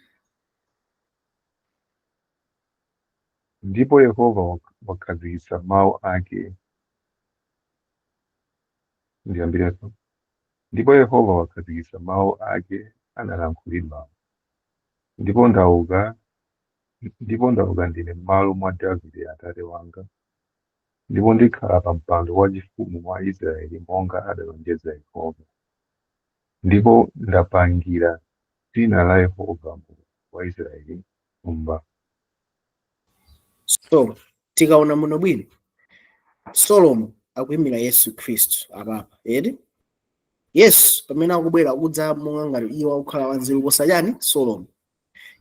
Ndipo Yehova wakhazikitsa mawu ake. Ndiyambirenso. Ndipo Yehova wakhazikitsa mawu ake analankhulidwawo. Ndipo ndauka ndine m'malo mwa Davide atate wanga, ndipo ndikhala pa mpando wachifumu wa Israeli monga adalonjeza Yehova. Ndipo ndapangira dzina la Yehova Mulungu wa Israeli nyumba. So tikaona muno bwino, Solomo akuyimira Yesu Khristu apapa, eti? Yesu pamene akubwera akudza monga ngati iwo akukhala wanzeru kuposa chani? Solomo.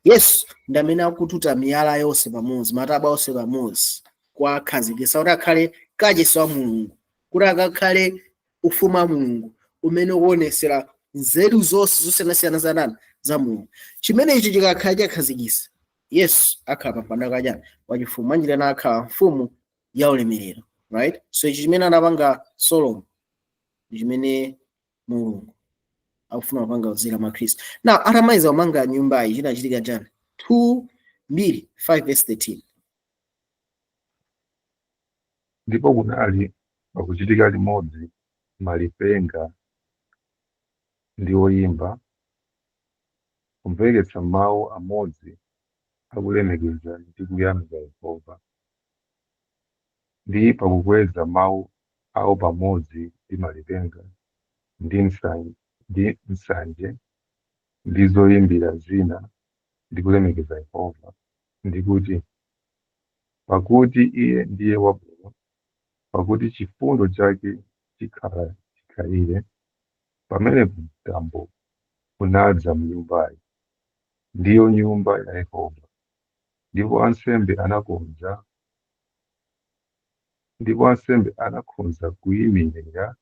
Yesu ndi amene akututa miyala yonse pamodzi, matabwa onse pamodzi, kuwakhazikitsa kuti akhale kachisi wa Mulungu, kuti akakhale ufumu wa Mulungu umene ukuonesera. Nzeru zonse zosiyanasiyana za ndani? Za Mulungu. Chimenechi chikakhala chakhazikisa, Yesu akhala pampando kachani? Wachifumu. Mwanjira na akhala mfumu ya ulemerero, right? So ichi chimene anapanga Solomon ndi chimene Mulungu akufuna kupanga kudzera mwa Khristu. Now atamaliza kumanga nyumbayi, chinachitika chani? 2 Mbiri 5 verse 13. Ndipo kunali pakuchitika limodzi malipenga ndi oyimba, kumveketsa mawu amodzi akulemekeza ndi kuyamika Yehova, ndi pakukweza mawu awo pamodzi ndi malipenga ndi nsanje ndi zoyimbira zina ndi kulemekeza Yehova, ndi kuti, pakuti iye ndiye wabwino, pakuti chifundo chake chikhala chikhalire. Pamenepo mtambo unadza m'nyumbayi, ndiyo nyumba ya Yehova, ndipo ansembe anakonza kuyimirira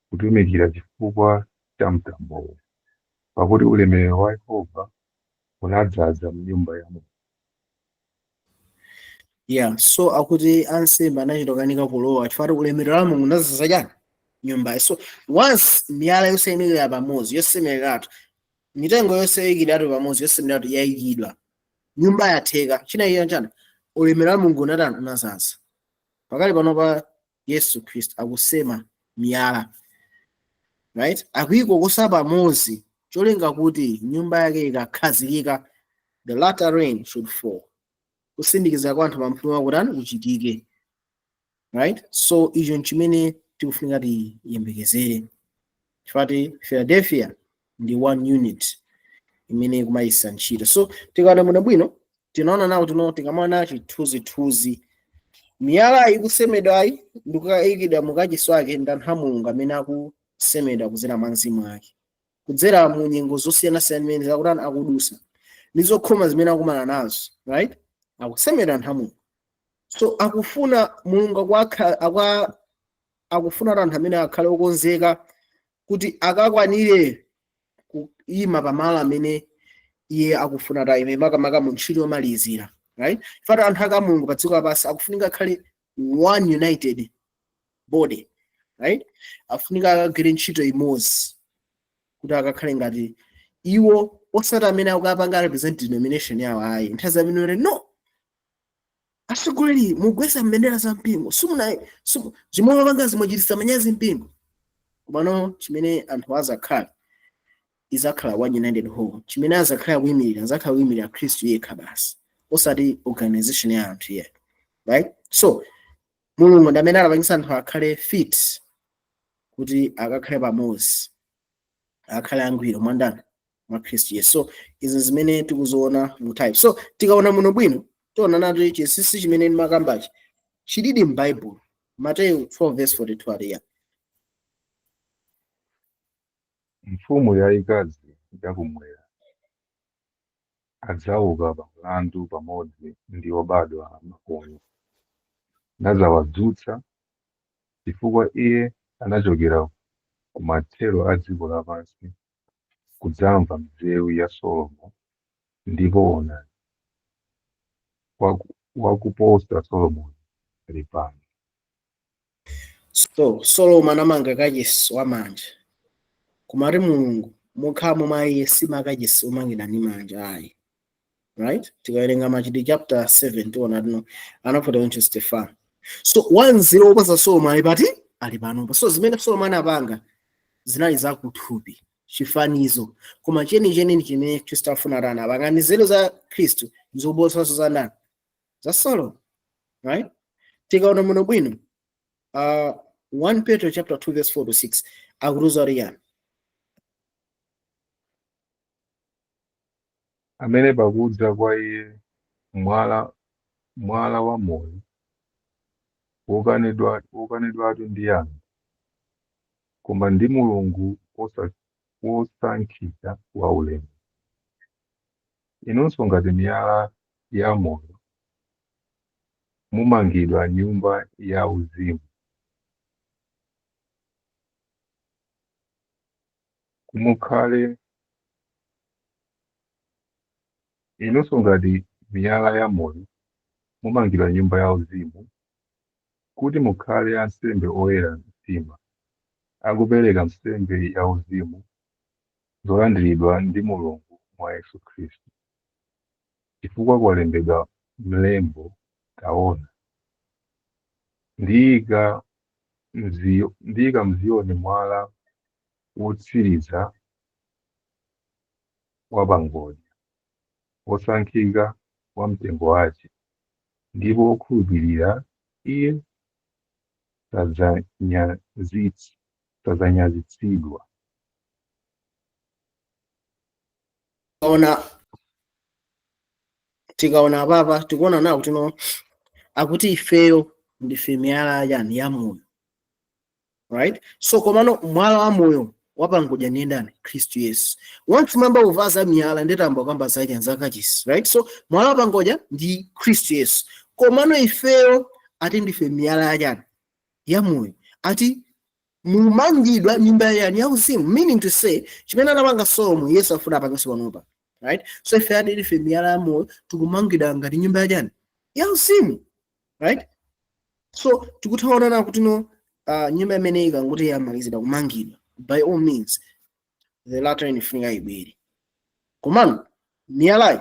kutumikira chifukwa cha mtambowo, pakuti ulemerero wa Yehova unadzaza m'nyumba ya Mulungu. Yeah, so akuti ansembe anachitokanika kulowa chifukwa ulemerero wa Mulungu unadzaza chani? Nyumbayi. So once miyala yosemerera pamodzi, yosemereratu, mitengo yonse yoyikidwatu pamodzi, yosemereratu yayikidwa, nyumba yatheka, chinachitika chani? Ulemerero wa Mulungu unatani? Unazaza. Pakali pano pa Yesu Khristu akusema miyala, right? Akuyikokosa pamodzi cholinga kuti nyumba yake ikakhazikika, the latter rain should fall, kusindikiza kwa anthu pamphumi wakutani? Kuchitike, right? So icho nchimene tikufunika tiyembekezere, chifukwa Philadelphia ndi one unit imene ikumayisa ntchito. So tikaona muno bwino, tinaona nawo tino, tikamaona chithunzithunzi, miyala ikusemedwayi ndikukayikidwa mukachisi wake ndi anthu a Mulungu amene akusemedwa kudzera mwa mzimu ake, kudzera mu nyengo zosiyanasiyana zimene zakutani? Akudusa ndi zokhoma zimene akumana nazo, right? Akusemedwa anthu a Mulungu. So akufuna Mulungu akufuna kuti anthu amene akhale okonzeka kuti akakwanire kuyima pamalo amene iye akufuna kuti ayime, makamaka mu ntchito yomalizira, right? Fata anthu aka Mulungu pa dziko lapansi akufunika akhale one united body, right? Afunika akagwire ntchito imodzi kuti akakhale ngati iwo, osati amene akukapanga represent denomination yawo, ayi. Nthawi zamene no atsogoleri mugwesa mbendera za mpingo, simuna zimwe mapanga zimwachititsa manyazi mpingo. Komano chimene anthu azakhala, izakhala one united whole. Chimene azakhala kuyimirira, azakhala kuyimirira Khristu yekha basi, osati organization ya anthu iye, right? So Mulungu ndi amene anapangisa anthu akhale fit kuti akakhale pamodzi, akhale angwiro mwandani? Mwa Khristu Yesu. So izi zimene tikuziona mu type. So tikaona muno bwino, tiona nati chinsinsi chimene ndimakambachi chilidi m'Baibulo. Mateyu 12 verse 42 aliya. Mfumu yayikazi yakumwera adzauka pa mlandu pamodzi ndi obadwa amakono, nadzawadzutsa, chifukwa iye anachokera kumathero a dziko lapansi kudzamva nzeru ya Solomo, ndipo onani, wakuposa Solomoni ali pano. So Solomon anamanga kachisi wamanja, komati Mulungu mokhalamo mwa iye simakachisi omangidwa ndi manja ayi, right? Tikawerenga Machitidwe chapter 7, tiona tino anafotokoza ntchito Stefano. So wanzeru woposa Solomon ali pati? Ali panopa. So zimene Solomon anapanga zinali zakuthupi, chifanizo, koma chenicheni ndi chimene Khristu afuna atani? Apanga nzeru za Khristu zoposanso za ndani? Za Solomon, right? Tikaona muno bwino, 1 Petro chapter 2 verse 4 to 6 akutiuza kuti yani? Amene pakudza kwa iye mwala wa moyo, wokanidwatu ndi anthu, koma ndi Mulungu wosankhika wa ulemu. Inunso ngati miyala ya moyo mumangidwa nyumba ya uzimu. Mukhale inunso ngati miyala ya moyo mumangira nyumba yauzimu, kuti mukhale ansembe oyera mtima, akupereka nsembe yauzimu zolandiridwa ndi Mulungu mwa Yesu Khristu. Chifukwa kwalembedwa mlembo, taona, ndiyika m'Ziyoni mwala wotsiriza wapangodya, wosankhika wamtengo wake, ndipo wokhulupirira iye sadzanyazitsidwa. Ona, tikaona apapa tikuona nawo kuti no, akuti ifeyo ndife miyala yani ya moyo, right? So komano mwala wa moyo wapangodya ndi ndani? Khristu Yesu. Once mwamba uvaza miyala, ndetamba kamba zaidi zakachisi, right? So mwala wapangodya ndi Khristu Yesu, komano ifeyo ati ndife miyala yachani? Ya moyo. Ati mumangidwa nyumba yani yauzimu, meaning to say chimene anapanga Solomo, Yesu afuna apangenso panopa, right? So ife ati ndife miyala ya moyo, tikumangidwa ngati nyumba yachani? Yauzimu, right? So tikuthaonana kuti no, nyumba imene ikanguti yamalizidwa kumangidwa, by all means the latter ifunika ibwere. Komano miyalayi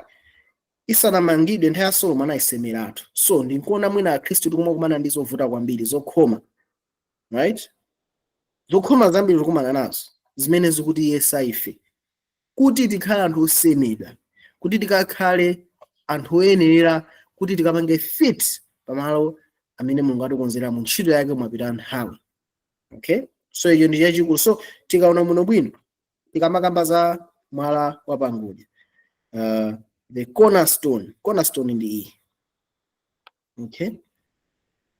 isanamangidwe nthawi ya Solomo anayisemeratu. So ndinkuona mwina akhristu tikumakumana ndi zovuta kwambiri, zokhoma, right? Zokhoma zambiri tikumana nazo zimene zikuti yesa ife kuti tikhale anthu osemedwa, kuti tikakhale anthu oyenerera, kuti tikapange fit pamalo amene Mulungu atikonzera mu ntchito yake mwapita nthawi, okay? So icho ndi chachikulu. So tikaona muno bwino, tikamakamba za mwala wapangodya, the cornerstone, cornerstone ndi iyi, okay?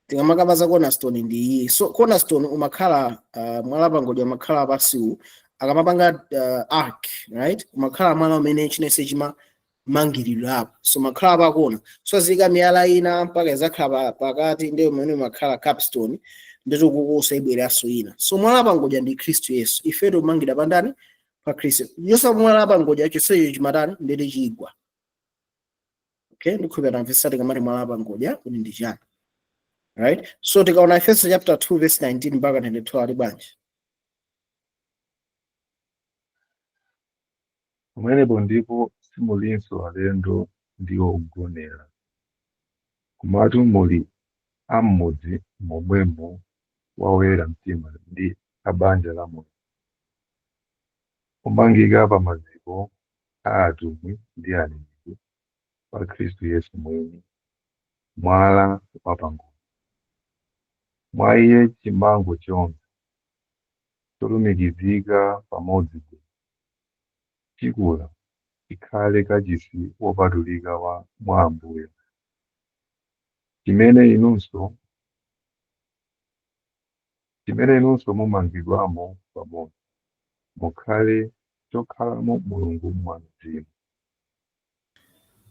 Tikamakamba za cornerstone ndi iyi. So cornerstone umakhala mwala wapangodya umakhala pasiwu akamapanga arch, right? Umakhala mwala umene chinense chimamangiridwapo, so makhala pakona. So zika miyala ina mpaka izakhala pakati, ndiyo umene umakhala capstone, ndito kukusa ibweranso ina. So mwala wapangodya ndi Khristu Yesu. Ife tikumangidwa pandani? Pa Khristu Yesu. Mwala wapangodya chonsecho chimatani? Ndete chigwa, okay? Ndikhulupirira tamvetsa tikamati mwala wapangodya kuti ndi chani, right? So tikaona Efeso chapter 2 verse 19 mpaka 22, ali bwanji? Pamenepo ndipo simulinso alendo ndi ogonera, komatu muli a m'mudzi momwemo wa oyera mtima ndi a banja la Mulungu, omangika pa maziko a atumwi ndi aneneri, pa Khristu Yesu mwini, mwala wapangodya. Mwa iye chimango chonse cholumikizika pamodzi bwino chikula chikhale kachisi wopatulika mwa Ambuye, chimene inunso mumangidwamo pamodzi, mukhale chokhalamo Mulungu mwa Mzimu.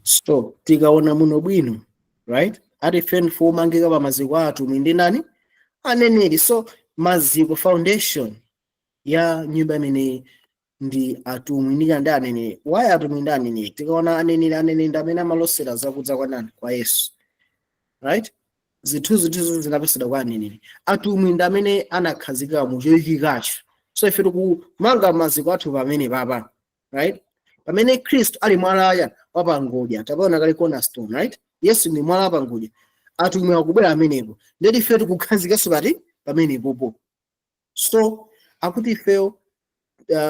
So tikaona muno bwino, right, ati ife ndife omangika pa maziko a atumwi ndi ndani? Aneneri. So maziko, foundation ya nyumba imeneyi ndi atumwi ndi aneneri. Why atumwi ndi aneneri? Tikaona aneneri, aneneri ndi amene amalosera zakudza kwa nani? Kwa Yesu, right? Zinthu zinapesedwa kwa aneneri. Atumwi ndi amene anakhazikika mu choyikikacho. So ife tikumanga maziko athu pamene papa, right? Pamene Khristu ali mwala wapangodya, tapaona kale cornerstone, right? Yesu ndi mwala wapangodya, atumwi akubwera amenepo, ndeti ife tikukhazikanso pati? Pamenepopo. So akuti ifeyo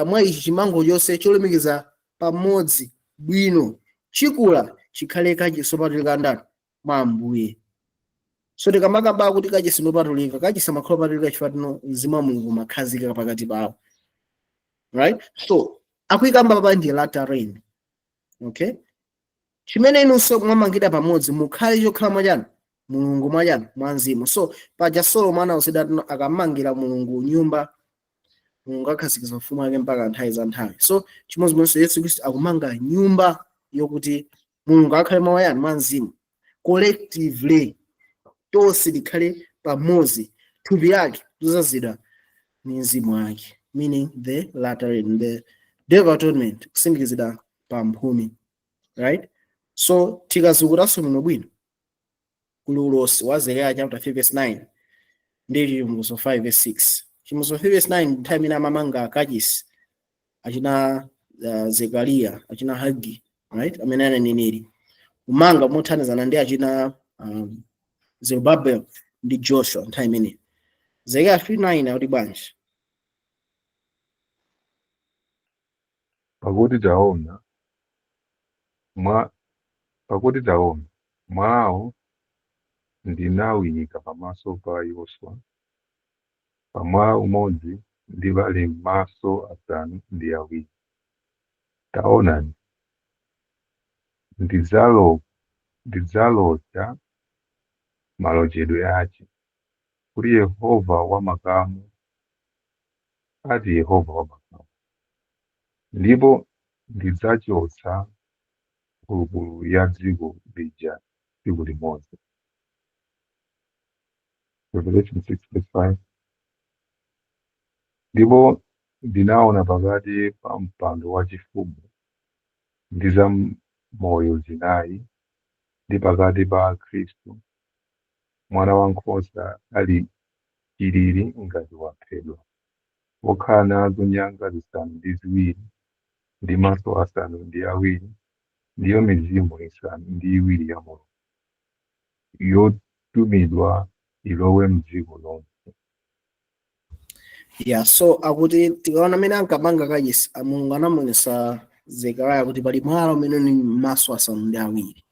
mwa ichi chimango chonse cholumikiza pamodzi bwino chikula chikhale kachisi wopatulika ndani? Mwa Ambuye. So tikamakamba kuti kachisi wopatulika, kachisi amakhala opatulika chifukwa tino mzimu wa Mulungu umakhazika pakati pawo, right? So akuyikamba papa ndi latter rain, okay? Chimene inunso mwamangidwa pamodzi mukhale chokhala mwachani? Mulungu mwachani? Mwa Mzimu. So paja Solomo anawuzidwa tino akamangira Mulungu nyumba, Mulungu akhazikitsa ufumu wake mpaka nthawi za nthawi. So chimodzimodzinso Yesu Khristu akumanga nyumba yokuti Mulungu akhale mwa yani? Mwa Mzimu. Collectively tonse tikhale pamodzi, thupi lake lozazidwa ndi Mzimu wake. Meaning the latter rain, the Day of Atonement, kusindikizidwa pa mphumi, right? So tikazukutaso muno bwino kuli ulosi wa Zekariya chapter 3 verse 9 ndi Chivumbulutso 5 verse 6. Chivumbulutso 5 verse 9, nthawi imene amamanga kachisi achina Zekariya, achina Hagi, right, amene aneneri kumanga mothandizana ndi achina Zerubbabel ndi Joshua nthawi imeneyo. Zekariya 3:9 akuti bwanji? Pakuti taona, pakuti taona, mwalawo ndinawuyika pamaso pa Yoswa, pa mwala umodzi ndi pali maso asanu ndi awiri. Taonani, ndidzalocha malochedwe ache, kuti Yehova wamakamu, ati Yehova wamakamu, ndipo ndidzachotsa mphulupulu ya dziko lija tsiku limodzi. Revelation 6 verse 5. Ndipo ndinaona pakati pa mpando wachifumu ndi zamoyo zinayi, ndi pakati pa Khristu mwana wankhosa ali chilili ngati waphedwa, wokhala nazo nyanga zisanu ndi ziwiri ndi maso asanu ndi awiri, ndiyo mizimu isanu ndi iwiri ya Mulungu yotumidwa ilowe m'dziko lonse. Yeah, so akuti tikaona amene ankapanga kachisi, Mulungu anamuonesa Zekariya kuti pali mwala umene uli maso asanu ndi awiri,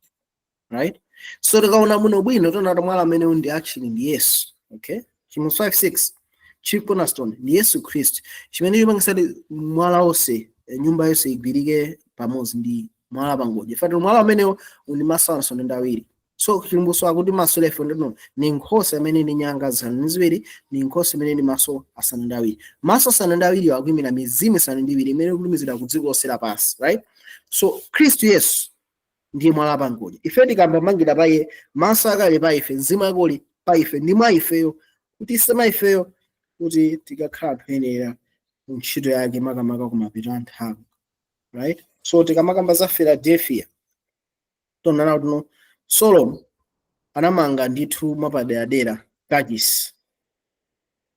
right? So tikaona muno bwino tiona kuti mwala umene ndi actually ndi Yesu, okay? Chivumbulutso 5:6, chief cornerstone ndi Yesu Khristu. Chimene chipangisa kuti mwala wonse, nyumba yonse igwirike pamodzi ndi mwala pangodya fati mwala umenewo uli maso asanu ndi awiri. So chivumbulutso akuti maso lefe ndino ni nkhosa imene ndi nyanga zisanu ndi ziwiri, ni nkhosa imene ndi maso asanu ndi awiri. Maso asanu ndi awiri akuyimira mizimu isanu ndi iwiri imene ikutumizidwa ku dziko lonse lapansi, right? So Khristu Yesu ndiye mwala pangodya. Ife tikambamangira pa iye, maso ake ali pa ife, mzimu ake uli pa ife ndi mwa ifeyo, kuti isema ifeyo kuti tikakhala anthu mu ntchito yake, makamaka kumapeto a nthawi, right? So tikamakamba za Philadelphia, tonana kuti no Solomon anamanga ndithu mwapaderadera kachisi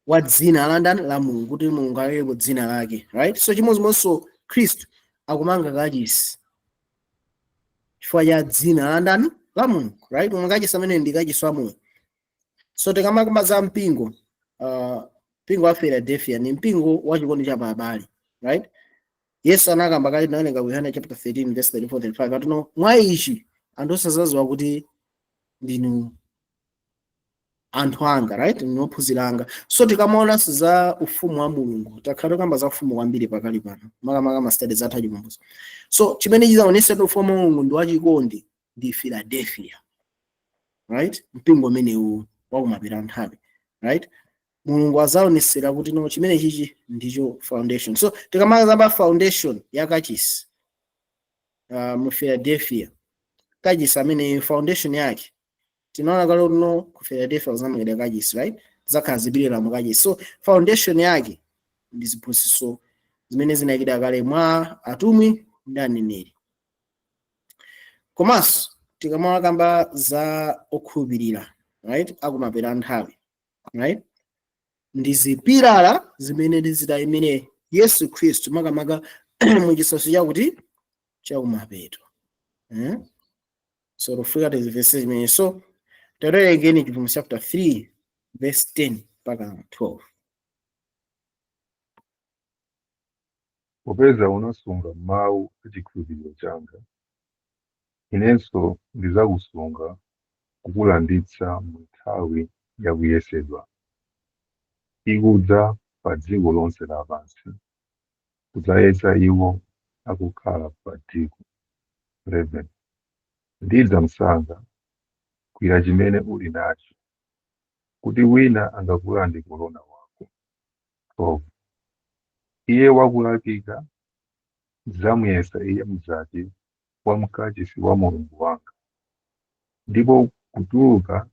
wa dzina la ndani? La Mulungu, kuti Mulungu aleke dzina lake, right? So chimodzimodzinso Khristu akumanga kachisi chifukwa cha dzina la ndani? La Mulungu, right? Koma kachisi amene ndi kachisi wa moyo. So tikamakamba za mpingo, mpingo wa Philadelphia ni mpingo wa chikondi cha paabale, right? Yesu anakamba kale, tinawerenga ku Yohane chapter 13 verse 34 35, atino mwa ichi anthu osazaziwa kuti ndinu anthu anga, right, ndinu ophunzira anga. So tikamaonanso za ufumu wa Mulungu, takhala tikamba za ufumu kwambiri pakali pano, makamaka ma studies athu achivumbulutso. So chimene chizaonesa kuti ufumu wa Mulungu ndi wachikondi ndi Philadelphia, right? Mpingo umenewu wakumapita nthawi, right? Mulungu azaonesera kuti no, chimene chichi ndicho foundation. So tikamakamba foundation ya kachisi mu Philadelphia, kachisi amene foundation yake tinaona kale no ku Philadelphia kuzamangidwa kachisi, right? Zakhala zipilira mu kachisi. So foundation yake ndi ziphunzitso zimene zinayikidwa kale mwa atumwi ndi aneneri. Komanso tikamakamba za okhulupirira, right, akumapita nthawi, right, ndi zipilala zimene ndizitayimire Yesu Khristu, makamaka muchisautso chakuti chakumapeto, So tofika tizivese zimene. So tawerengeni Chivumbulutso chapter 3 verse 10 mpaka 12. Popeza unasunga mawu a chikhulupiriro changa, inenso ndidzakusunga kukulanditsa mu nthawi ya kuyesedwa, ikudza pa dziko lonse lapansi, kudzayesa iwo akukhala pa dziko. 11 Ndidza msanga, gwira chimene uli nacho, kuti wina angakulande korona wako. 12 Iye wakulakika ndidzamuyesa iye mnzake wa mkachisi wa Mulungu wanga, ndipo kutuluka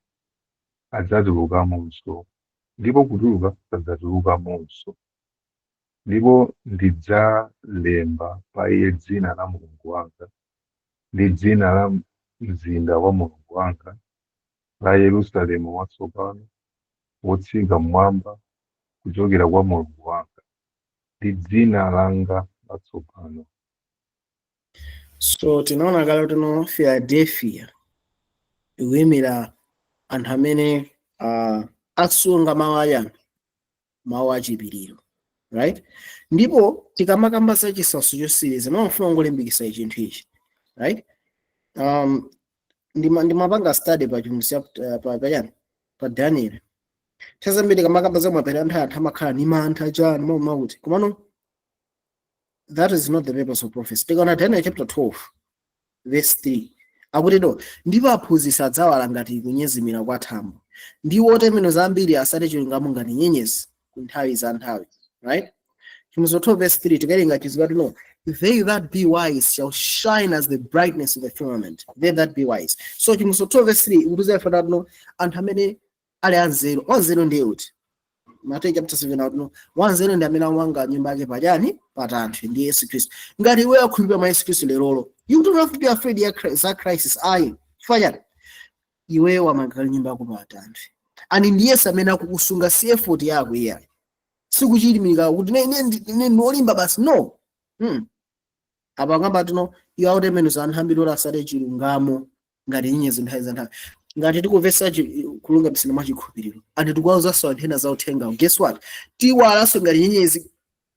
adzatulukamonso, ndipo kutuluka sadzatulukamonso. Ndipo ndidzalemba pa iye dzina la Mulungu wanga, ndi dzina la mzinda wa Mulungu wanga, la Yerusalemu watsopano, wotsika mmwamba kuchokera kwa Mulungu wanga, ndi dzina langa latsopano. So tinaona kale tino Philadelphia ikuyimira anthu amene asunga mawu ayani? Mawu achipiriro, right? Ndipo tikamakamba za chisautso chotsiriza, mafuna kungolimbikitsa chinthu ichi, right? Ndimapanga study pa chinthu pa pachani, pa Daniel. Nthawi zambiri tikamakamba za mapeto, anthu amakhala ni mantha chani mwakuti, komano that is not the purpose of prophecy. Tikaona Daniel chapter 12 verse 3, akuti no, "Ndipo aphunzitsi adzawala ngati kunyezimira kwa thambo, ndi otembenuza ambiri asati chilungamo ngati nyenyezi ku nthawi za nthawi," right? Chivumbulutso 12 verse 3, tikawerenga chizikati no, "They that be wise shall shine as the brightness of the firmament," they that be wise. So Chivumbulutso 12 verse 3 ikutiza ife no, anthu amene ali anzeru. Wanzeru ndiye uti? Mateyu chapter 7 akuti no, wanzeru ndi amene amanga nyumba yake pachani? Patanthwe, ndi Yesu Khristu. Ngati iwe akhulupirira mwa Yesu Khristu lerolo, you don't have to be afraid ya za crisis, ayi. Chifukwa chani? Iwe wamanga nyumba yako patanthwe, ani ndi Yesu amene akukusunga. Si effort yako iyayi, sikuchilimika kuti ne nolimba basi, no. Apa ngamba tino iwo akutembenuza anthu ambiri oti asate chilungamo ngati nyenyezi nthawi za nthawi. Ngati tikumvetsa kulungamitsidwa mwa chikhulupiriro, anthu tikuwawuzanso anthu ena za uthengawo, guess what? Tiwalanso ngati nyenyezi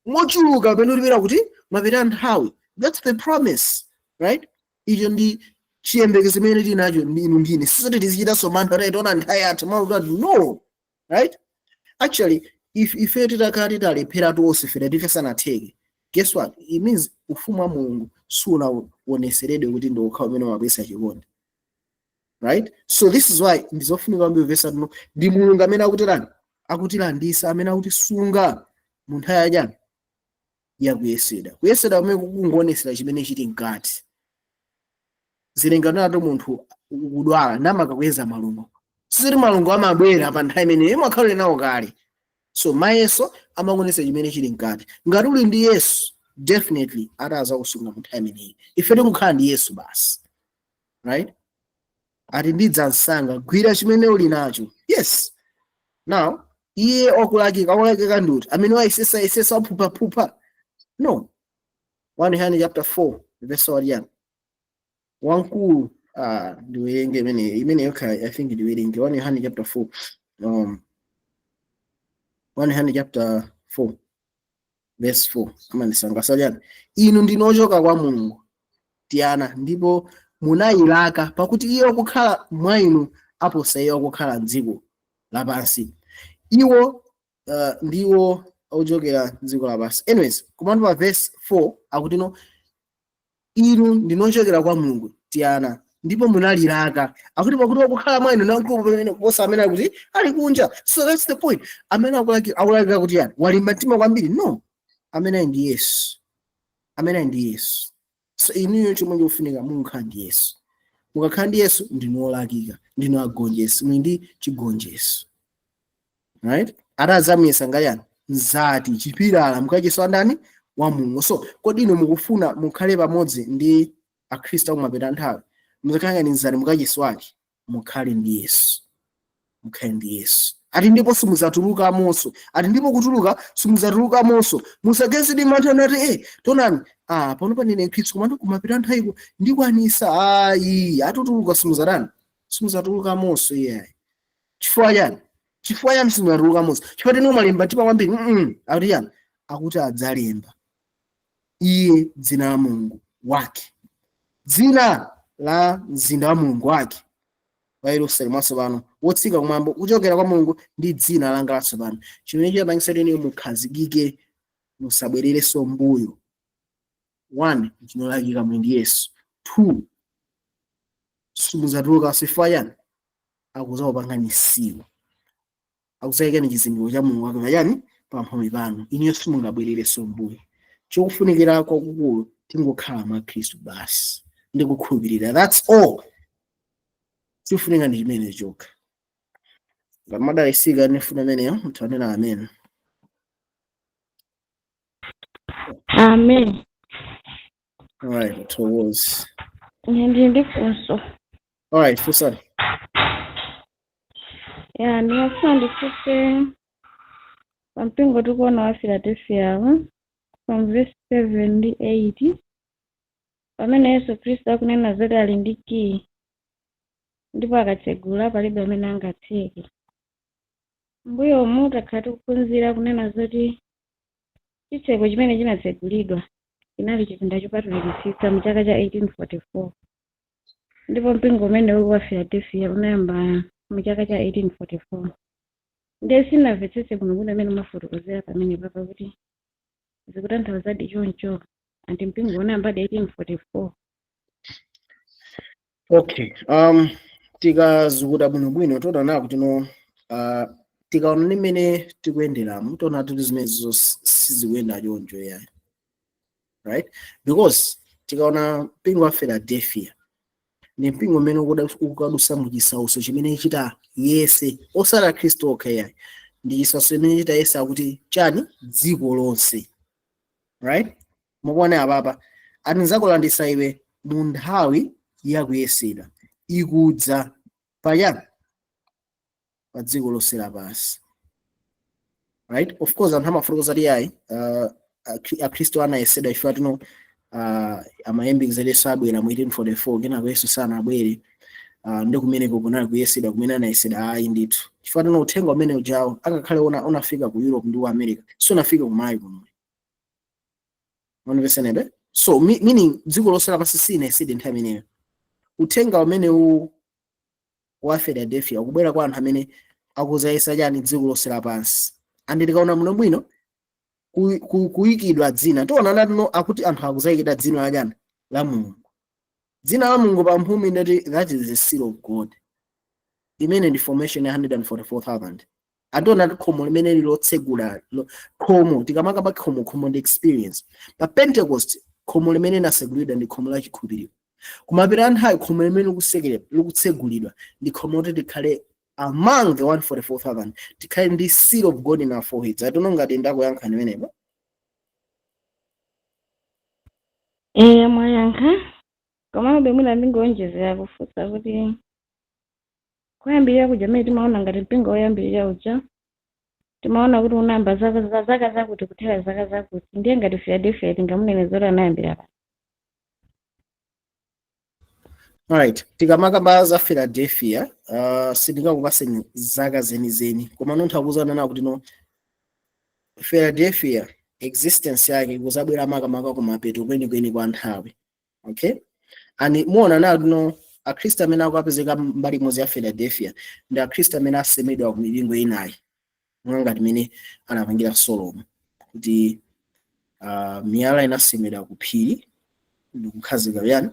mochuluka pamene ulipira kuti mapita nthawi. That's the promise, right? Icho ndi chiyembekezo imene tili nacho inu ndine. Sisati tizichitanso mantha kuti tiona nthawi yathu makuti, no, right? Actually, if ife titakhala titalephera tonse, fera tife sanatheke, guess what it means? Ufumu wa Mulungu sunaoneseredwe kuti ndi okha umene umabweretsa chikondi, right? So this is why ndizofunika kwambiri kumvetsa tuno ndi Mulungu amene akutirani, akutilandisa, amene akutisunga mu nthawi yachani? Yakuyesedwa. Kuyesedwa kumene kukungoonetsera chimene chili mkati. Zilenganato munthu ukudwala namakakweza malungo, siziti malungo amabwera pa nthawi imeneyo, imakhalire nawo kale. So mayeso amakuonetsa chimene chili mkati. Ngati uli ndi Yesu, definitely ataza kusunga mu nthawi imeneyi. Ife tikukhala ndi Yesu basi, right? Ati ndidza msanga, gwira chimene uli nacho. Yes. Now, iye wakulakika, wakulakika ndiuti? Amene wayesesa yesesa, waphuphaphupha? No. 1 Yohane chapter 4 verse 1, wamkulu, ndiwerenge imene yokha, I think ndiwerenge 1 Yohane chapter 4, 1 Yohane chapter 4 verse 4, amandisangasa chani? "Inu ndinu ochoka kwa Mulungu, tiana, ndipo munayilaka, pakuti iye wakukhala mwa inu aposa iye wakukhala mdziko lapansi." Iwo ndiwo ochokera mdziko lapansi. Anyways, komatu pa verse 4 akuti no, "Inu ndinochokera kwa Mulungu, tiana, ndipo munalilaka," akuti, "pakuti wakukhala mwa inu namkulu pamene kuposa amene akuti ali kunja." So that's the point. Amene akulakika kuti yani walimba mtima kwambiri? No. Amene ali ndi Yesu, amene ali ndi Yesu. So inuyo chomwe chikufunika, mukhala ndi Yesu. Mukakhala ndi Yesu, ndinu olakika, ndinu agonjetsi, muli ndi chigonjetso, right? Atadzamuyesa ngayani? Mzati chipilala mukachisi ndani? Wa Mulungu. So kodi inu mukufuna mukhale pamodzi ndi Akhristu akumapeta nthawi, muzakhala ngati mzati mukachisi wake? Mukhale ndi Yesu, mukhale ndi Yesu. Ati ndipo simudzatulukamonso, ati ndipo kutuluka simudzatulukamonso. Musagezedi mantha nati, tonani, pano panene Khristu, komatu kumapita nthawiko ndikwanisa. Ayi, atutuluka simudzatani? Simudzatulukamonso, iyayi. Chifukwa chani? Chifukwa chani simudzatulukamonso? Chifukwa tini umalimba mtima kwambiri? Akuti chani? Akuti adzalemba iye dzina la Mulungu wake, dzina la mzinda wa Mulungu wake wa Yerusalemu watsopano wotsika kumwamba kuchokera kwa Mulungu, ndi dzina langa latsopano. Chimene chimapangisa kuti inu mukhazikike, musabwererenso mbuyo: one, chinolakika, muli ndi Yesu; two, simudzatuluka. Chifukwa chani? Akuzawupangani seal, akuzayikani chizindikiro cha Mulungu wake pachani? Pamphumi panu. Inuyo simungabwererenso mbuyo. Chokufunikira kwakukulu, tingokhala mwa Khristu basi ndi kukhulupirira, that's all. Chikufunika ndi chimene chokha. Ngati madalisika, nifuna imeneyo, mthanena amen. Amen. Alright, towards. Ine ndili ndi funso. Alright, funsani. Ya, ndimafuna ndifunse pampingo tikuona wa Philadelphia from verse 7 ndi 8, pamene Yesu Khristu akunena zoti ali ndi kiyi ndipo akatsegula palibe amene angatseke. Mbuyomu takhala tikuphunzira kunena zoti chitseko chimene chinatsegulidwa chinali chipinda chopatulikitsitsa mu chaka cha 1844, ndipo mpingo umenewu wa Philadelphia unayamba mu chaka cha 1844. Ndiye sinamvetsetse bwino kuti amene umafotokozera pamene papa kuti zikutanthauzadi choncho, anti mpingo unayambadi 1844? Okay, tikazukuta bwinobwino tiona kuti no, tikaona ndi mmene tikuyenderamo, tiona kuti zimenezo sizikuyenda choncho yayi, right? Because tikaona mpingo wa Philadelphia ndi mpingo umene ukukadusa mu chisautso chimene chita yese osati Khristu okha yayi, ndi chisautso chimene chita yese akuti chani? Dziko lonse, right? Mukuona apapa ati nzakulanditsa iwe mu nthawi yakuyesera ikudza pachani? Pa dziko lonse lapansi, right? Of course anthu amafotokoza kuti yayi, akhristu anayesedwa chifukwa tino amayembekezera Yesu abwera mu 1844, kenako Yesu sanabwere, ndi kumeneko kunali kuyesedwa kumene anayesedwa. Ayi ndithu, chifukwa tino uthenga umene ujawo angakhale unafika ku Europe ndi ku America, sunafika ku Malawi kuno. Mumvetsetsa? So meaning dziko lonse lapansi sinayesedwe nthawi imeneyo. Uthenga umenewu wa Philadelphia ukubwera kwa anthu amene akuzayesa chani? Dziko lonse lapansi. And tikaona muno bwino kuyikidwa dzina, tiona natino akuti anthu akuzayikidwa dzina la chani? La Mulungu. Dzina la Mulungu pa mphumi, ndati that is the seal of God, imene ndi formation ya 144,000. Andiona ti khomo limene lilotsegula khomo, tikamakamba khomo, khomo ndi experience. Pa Pentecost khomo limene linasegulidwa ndi khomo la chikhulupiriro. Kumapita nthawi khomo limene likutsegulidwa ndi khomo loti tikhale among the 144,000, tikhale ndi seal of God in our foreheads. I don't know ngati ndakuyankha ndimenepo. Eh, mwayankha, komabe mwina ndingonjezera kufunsa kuti kuyambirira kuja mmene timaona ngati mpingo woyambirira uja, timaona kuti unayamba zaka zakuti kuthera zaka zakuti. Ndiye ngati Philadelphia tingamunene zoti anayambira pa Alright, tikamakamba za Philadelphia, sindingakupaseni zaka zenizeni, koma nontha kuzana nawo kuti no, Philadelphia existence yake kuzabwera makamaka kumapeto kwenikweni kwa nthawi, okay? And muona nawo no, akhristu amene akupezeka mbali imodzi ya Philadelphia ndi akhristu amene asemedwa ku mipingo inayi, ngati mene anapangira Solomon kuti miyala inasemedwa ku phiri ndikukhazika yani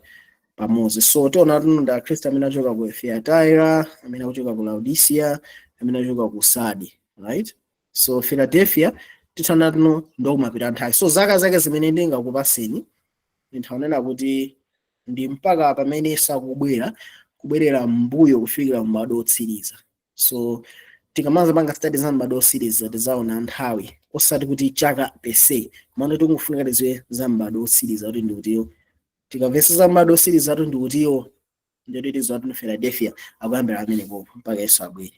pamodzi. So tiona tuno ndi akhristu amene achoka ku Thyatira, amene akuchoka ku Laodicea, amene achoka ku Sadi, right? So Philadelphia tithana tuno ndokumapita nthawi. So zaka zake zimene ndingakupaseni, ndithaonena kuti ndi mpaka pamene sakubwera, kubwerera mbuyo kufikira m'bado otsiriza. So tikamaza panga study za m'bado otsiriza, tizaona nthawi, osati kuti chaka per se, komano tikufunika tiziwe za m'bado otsiriza kuti ndikutiyo. Tikamvesa za m'bado otsiriza tu ndikutiyo, ndiyoti tiziwa kuti Philadelphia akuyambira amenepopo mpaka Yesu abwere.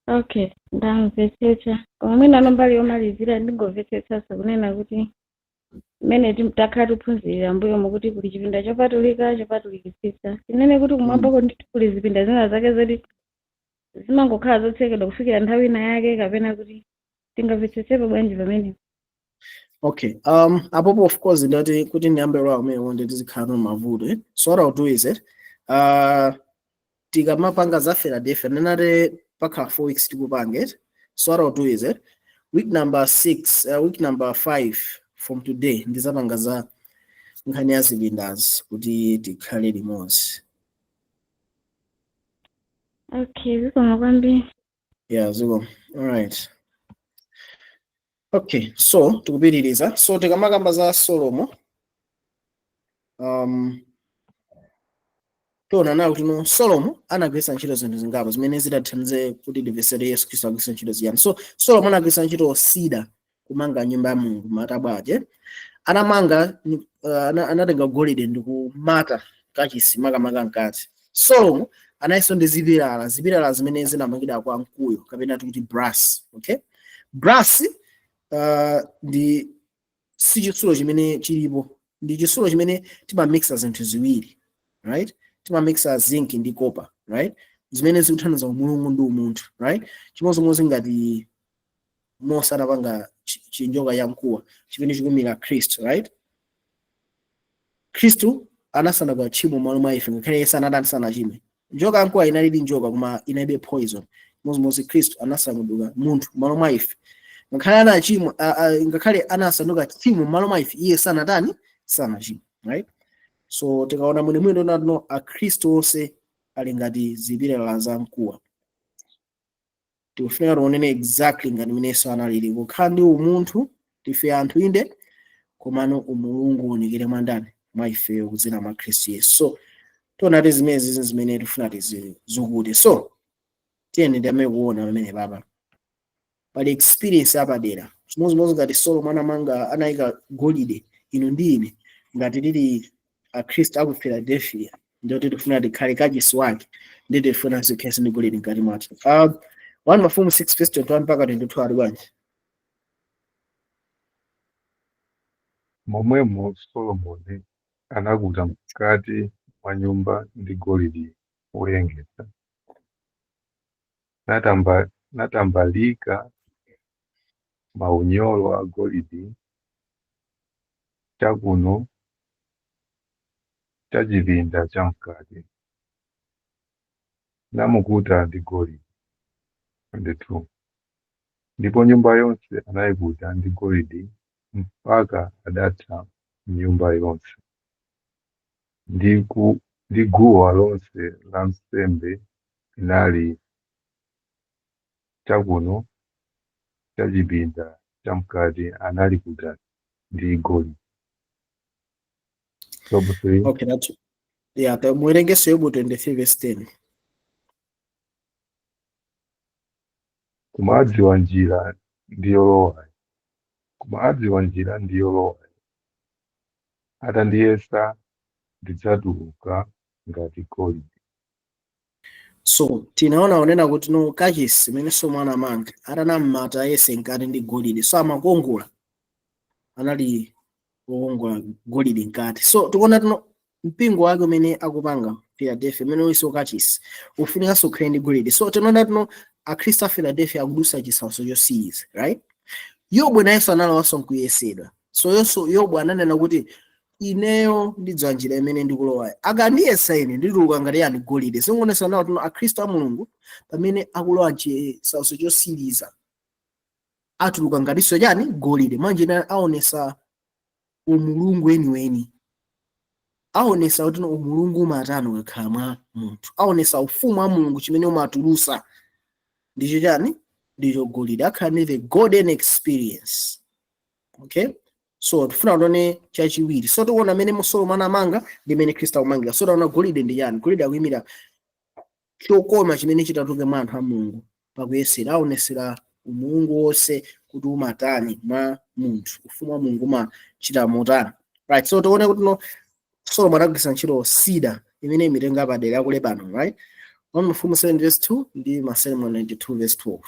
Okay, ndamvetsetsa, koma mwina no mbali yomalizira ndingomvetsetsanso kunena kuti mmene takhala tiphunzirira mbuyo mukuti kuli chipinda chopatulika, chopatulikitsitsa, tinene kuti kumwambako ndithu kuli zipinda zina zake zoti zimangokhala zotsekedwa kufikira nthawi ina yake, kapena kuti tingamvetsetsepo bwanji pamene? Okay, apopo of course ndati kuti ndiyambe lwa kumene ndi tizikhala no mavuto, eh? So what I'll do is it, tikamapanga za Philadelphia, nenate pakhala 4 weeks tikupanga it. So what I'll do is it, week number 6, week number 5 from today ndizapanga za nkhani ya zipindazi kuti tikhale limodzi. Okay, zikomo kwambiri. Yeah, ziko. Alright, okay, so tikupitiriza. So tikamakamba za Solomo, Tiona nawo kuti no Solomo anagwiritsa ntchito zinthu zingapo zimene zidathandize kuti timvetsere Yesu Khristu agwiritsa ntchito ziyani. So Solomo anagwiritsa ntchito sida kumanga nyumba ya Mulungu, matabwa ake anamanga anatenga golide ndi kumata kachisi, makamaka mkati. Solomo anayinso ndi zipilala, zipilala zimene zinamangidwa kwa mkuyo kapena tikuti brass. Okay, brass ndi si chitsulo chimene chilipo, ndi chitsulo chimene timamixa zinthu ziwiri, right? Timamixa zinc ndi copper, right? Zimene zikuthandiza umulungu ndi umunthu, right? Chimodzimodzi ngati Mose anapanga chinjoka ya mkuwa chimene chikumira Khristu, right? Khristu anasanduka tchimo m'malo mwa ife, ngakhale iye sanadani, sanachimwe. Njoka yamkuwa inalidi njoka koma inalibe poison. Chimodzimodzi Khristu anasanduka munthu m'malo mwa ife, ngakhale anachimwa, ngakhale anasanduka tchimo m'malo mwa ife, iye sanatani? Sanachimwe, right? So tikaona mwini no akhristu onse ali ngati zipilala za mkuwa. Tikufunika tionene exactly ngati mene analili kukhala ndi umunthu. Tife anthu inde, komano umulungu uonekere mwa ndani? Mwa ifeyo kudzera mwa Khristu Yesu. So tionati zimene zizi zimene tifuna tizikute. So tiyeni ndiyambe kuona pamene papa pali experience yapadera. Chimodzimodzi ngati Solomo anamanga, anayika golide, inu ndi ine ngati tili akhristu aku Philadelphia, ndiyoti tifuna tikhale kachisi wake, ndi tifuna zikhenso ndi golide mkati mwathu. 1 Mafumu 6 verse 21 mpaka 22 ali bwanji? Momwemo Solomoni anakuta mkati mwa nyumba ndi golide woyengetsa, natambalika maunyolo a golide chakuno cha chipinda chamkati, namukuta ndi golide. 22 Ndipo nyumba yonse anayikuta ndi golide mpaka adatha nyumba yonse, ndi guwa lonse la nsembe linali chakuno cha chipinda chamkati analikuta ndi golide. Job 3. Okay, that's, yeah, muwerengeso Yobu 23 verse 10. Koma adziwa njira ndi yolowayo, koma adziwa njira ndi yolowayo, atandiyesa ndidzatuluka ngati golide. So tinaona onena kuti no kachisi imene Solomo anamanga, atanamata yese mkati ndi golide, so amakongola, anali wokongola golide mkati. So tikuona tino mpingo wake umene akupanga Philadelphia, umene uliso kachisi, ufunikanso ukhale ndi golide. So tinaona tino akhristu a Philadelphia akudusa chisautso chosiriza, right? Yobu nayenso analowanso nkuyesedwa. So yonso Yobu ananena kuti ineyo ndidziwa njira imene ndikulowayo, akandiyesa ine ndituluka ngati yani? Golide. Zikuonesa nawo tino akhristu a Mulungu pamene akulowa chisautso chosiriza atuluka ngatinso chani? Golide. Mwanjira aonesa umulungu weniweni, aonesa kuti umulungu umatani ukakhala mwa munthu, aonesa ufumu wa Mulungu chimene umatulusa ndicho chani? Ndicho golide. Akhala ndi the golden experience. Okay, so tifuna tione chachiwiri. So tikuona amene Solomo anamanga ndi imene Khristu akumangira. So taona golide ndi chani? Golide akuyimira chokoma chimene chitatuluke mwa anthu a Mulungu pakuyesera. Aonesera umulungu wonse kuti umatani mwa munthu, ufumu wa Mulungu umachita motani, right? So tione kuti no Solomo anagwiritsa ntchito sida imene mitengo yapadera ya ku Lebanon, right? 1 Mafumu 7 verse 2 ndi Masalimo 92 verse 12.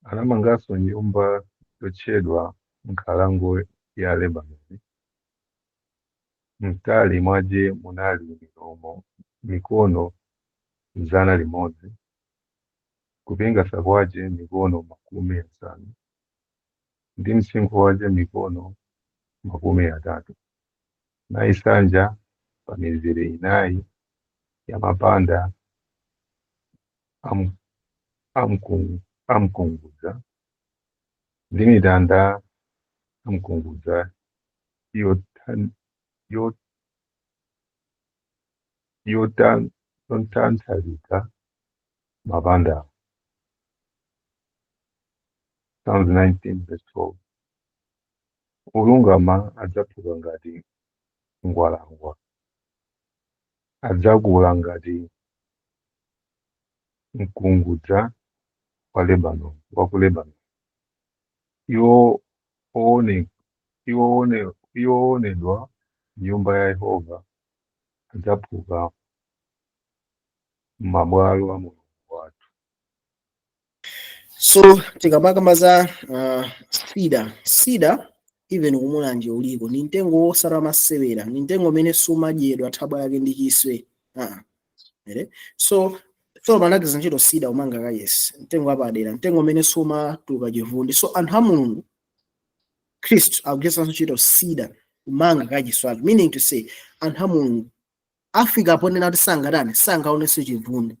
Anamanganso nyumba yotchedwa Nkhalango ya Lebanoni. Mtali mwace munali mikono 100, kupingasa kwace mikono 50, ndi msinkhu wace mikono 30. Nayisanja pa mizere inayi ya mapanda amkungudza ndi mitanda amkungudza yotanthalika mapandawo. Psalms 19 verse 12. Olungama adzaphuka ngati ngwalangwa. Adzakula ngati mkungudza wa Lebanon, wa ku Lebanon. Iwo oone, iwo oonedwa m'nyumba ya Yehova adzaphuka m'mabwalo a Mulungu wathu. So tikamakamba za cedar, cedar even kumulanje uliko, ni mtengo wosala masewera, ni mtengo umene sumadyedwa, thabwa yake ndi chiswe. Ere? So Solomon anagwiritsa ntchito cedar kumanga kachisi, mtengo wapadera, mtengo umene sumatuluka chivundi. So anthu a Mulungu, Khristu akugwiritsanso ntchito cedar kumanga kachisi wake, meaning to say anthu a Mulungu afika ponena kuti sangatani, sangaonenso chivundi,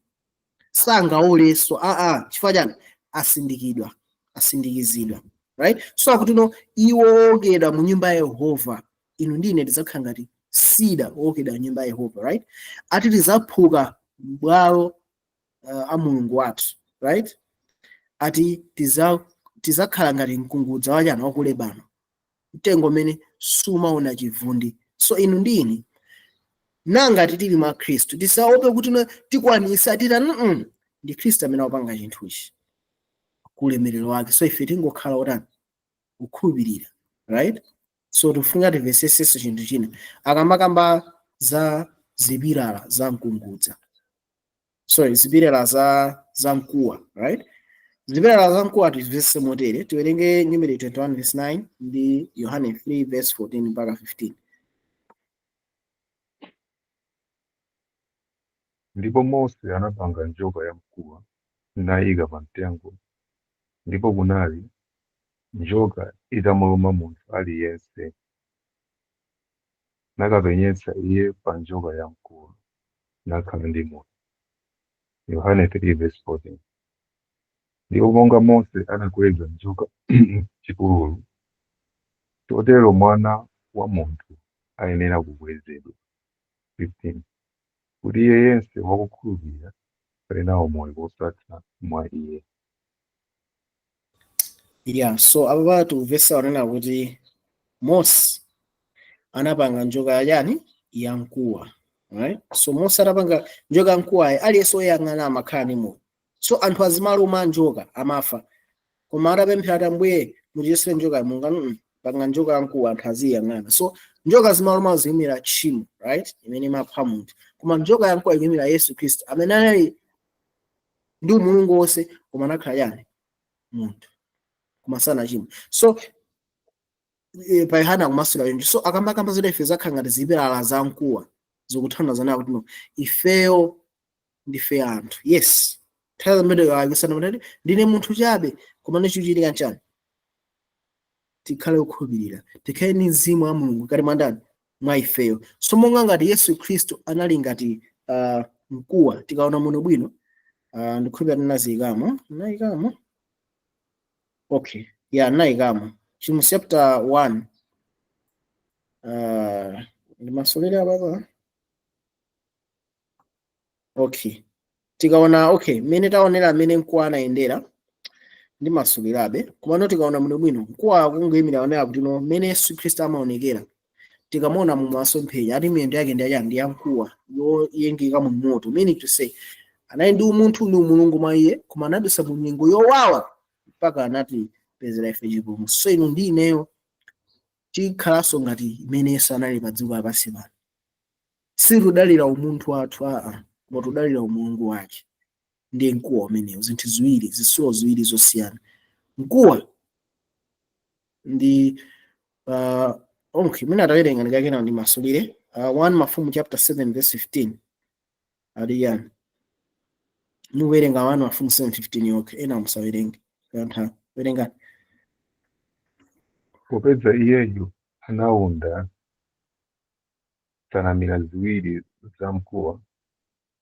sangaolenso. Aa, chifukwa chani? Asindikidwa, asindikizidwa, right? So akuti no, iwo owokedwa mu nyumba ya Yehova, inu ndine tidzakhala ngati cedar owokedwa mu nyumba ya Yehova, right? Ati tidzaphuka m'bwalo a Mulungu wathu, right? Ati tizakhala ngati mkungudza wachana wa ku Lebano, mtengo umene sumaona chivundi. So inu ndi ine nangati tili mwa Khristu, tisaope kuti no tikwanisa tita. Ndi Khristu amene akupanga chinthuchi kulemerero wake. So ife tingokhala otani? Kukhulupirira, right? So tifunika timvesesenso chinthu china akamakamba za zipilala za mkungudza, sorry, zipilala za mkuwa, right? Zipilala za mkuwa timvesese motere. Tiwerenge Numeri 21 verse 9 ndi Yohane 3 verse 14 mpaka 15. Ndipo Mose anapanga njoka yamkuwa, nayika pa mtengo, ndipo kunali, njoka itamuluma munthu aliyense, nakapenyetsa iye pa njoka yamkuwa, nakhala ndi moyo. Yohane 3 verse 14. Ndipo monga Mose anakweza njoka m'chipululu, chotero Mwana wa munthu ayenera kukwezedwa. 15 kuti iye yense wakukhulupirira akhale nawo moyo wosatha mwa iye. Yeah, so apa tikuvesa wanena kuti Mose anapanga njoka yachani? Yamkuwa, right? So Mose atapanga njoka yamkuwayi, aliyense woyang'ana amakhala ndi moyo. So anthu azimaluma njoka amafa, koma atapemphera ati, "Ambuye, muchiyesere njoka," Mulungu panga njoka yamkuwa, anthu aziyang'ana. So njoka zimaluma ziyimira tchimo, right, imene imapha munthu, koma njoka yamkuwa ikuyimira Yesu Khristu amene anali ndi umulungu wonse koma anakhala yani? Munthu, koma sanachimwe. So pa Yohana akumasula yonje. So akamakamba zoti ife zakhala ngati zipilala za mkuwa, zikuthandiza nawo kuti no, ifeyo ndife anthu, yes, nthawi zimene akusana kuti ndine munthu chabe, koma ndichichitika nchani? Tikhale okhulupirira, tikhale ndi mzimu wa Mulungu kati mwa ndani? Mwa ifeyo. So monga ngati Yesu Khristu anali ngati mkuwa, tikaona muno bwino, ndikhulupirira tinaziyikamo, nayikamo, okay, yeah, nayikamo chimu chapter 1. Ndimasolera apapa, okay. Tikaona, okay, mmene taonera mmene mkuwa anayendera, ndimasulirabe, komano tikaona muno bwino, mkuwa kungoyimira onera kuti no, mmene Yesu Khristu amaonekera, tikamuona mu masomphenya, ati miyendo yake ndi achani? Ndi yamkuwa yoyengeka mu moto, meaning to say anali ndi umunthu ndi umulungu mwa iye, koma anadusa mu nyengo yowawa mpaka anatipezera ife chipulumutso. So inu ndi ineyo tikhalanso ngati imene Yesu anali pa dziko lapansi pano. Situdalira umunthu wathu, aa, koma tudalira umulungu wake. Ndiye mkuwa umenewo, zinthu ziwiri, zitsulo ziwiri zosiyana. Mkuwa ndi okay, mwina atawerenga ndikakena ndimasulire. 1 Mafumu chapter 7 verse 15 ali yani? Mukuwerenga 1 Mafumu 7:15 yokha, ena musawerenge kantha, werengani. Popeza iyeyu anawunda nsanamira ziwiri zamkuwa,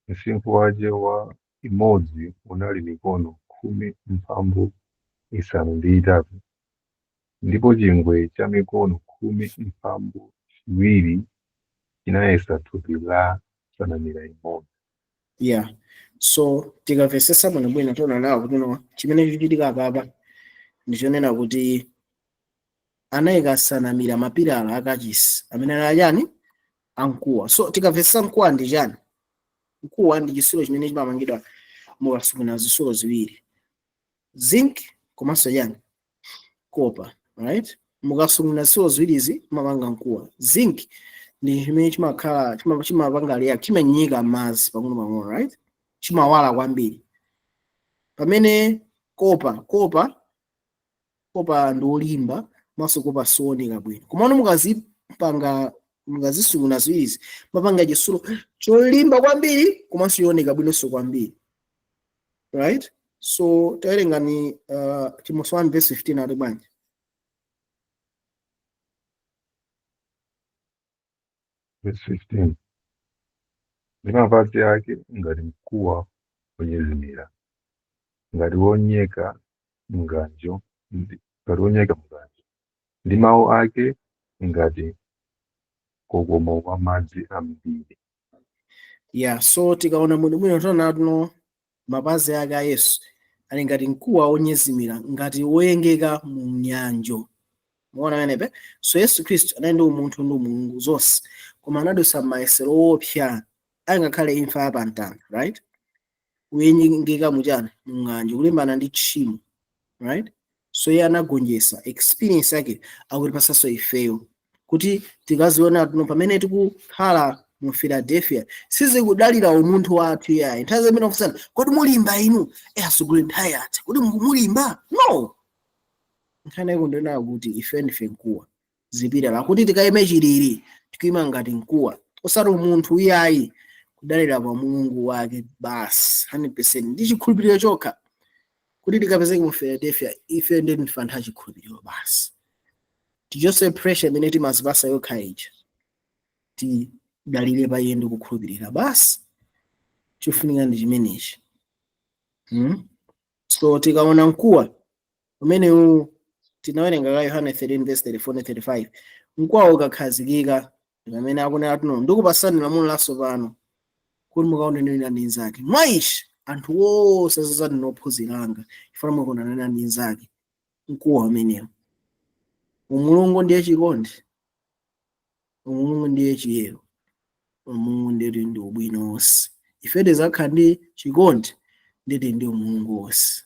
msinkhu wace wa imodzi unali mikono 18, ndipo chingwe cha mikono 12 chinayesa thupi la nsanamira imodzi. Yeah, so tikamvesesa bwinobwino tiona nawo kuti no, chimene chikuchitika apapa ndichonena kuti anayika nsanamira, mapilala akachisi amene ali achani? Amkuwa. So tikamvesesa mkuwa ndi chani? Mkuwa ndi chitsulo chimene chimapangidwa mukasukuna zitsulo ziwiri, zinc komanso chani, copper, right? Mukasukuna zitsulo ziwirizi mumapanga mkuwa. Zinc ndi chimene chimakhala chimapanga react, chimanyika madzi pang'ono pang'ono, right? Chimawala kwambiri, pamene copper ndi olimba, maso copper sioneka bwino. Komano mukazipanga, mukazisukuna ziwirizi, mapanga chitsulo cholimba kwambiri komanso yooneka bwinonso kwambiri, right? So tawerengani Timothy 1 verse 15, ati bwanji? Verse 15. Ndi mapazi ake ngati mkuwa wonyezimira, ngati wonyeka mnganjo, ngati wonyeka mnganjo, ndi mawu ake ngati mkokomo wa madzi ambiri. Yeah, so tikaona bwinobwino tiona tuno mapazi ake a Yesu ali ngati mkuwa wonyezimira, ngati woyengeka mu ng'anjo. Muona pamenepe? So Yesu Khristu anali ndi umunthu ndi umulungu zonse, koma anadusa mayesero woopsa, angakhale imfa ya pamtanda, right? Kuyengeka muchani, mu ng'anjo, kulimbana ndi tchimo, right? So iye anagonjetsa. Experience yake akutipasanso ifeyo kuti tikaziona tuno pamene tikukhala mu Philadelphia, sizikudalira umunthu wathu yayi. Nthawi zimene akusana, kodi mulimba inu? Asugule nthawi yatha, kodi mulimba? No, nkhani ikundena kuti ife ndife mkuwa, zipilala, kuti tikayime chilili, tikuyima ngati mkuwa, osati umunthu iyayi, kudalira pa Mulungu wake basi 100% ndi chikhulupiriro chokha. Kuti tikapezeke mu Philadelphia, ife ndi ndife anthu achikhulupiriro basi. Tichotse pressure imene timazipasa yokha ija, tidalire pa iye ndi kukhulupirira basi. Chofunika ndi chimenechi. So tikaona mkuwa umenewu, tinawerenga ka Yohane 13 verse 34 ndi 35, mkuwa ukakhazikika, pamene akunena tuno, ndikupasani lamulo latsopano, kuti mukaonane wina ndi nzake. Mwa ichi anthu onse azazati nophunzira anga, chifukwa mukaonana wina ndi nzake. Mkuwa umenewu, umulungu ndiye chikondi, umulungu ndiye chiyero, umulungu ndiye ndi ubwino wonse. Ife tizakhala ndi chikondi nditi ndi umulungu wonse.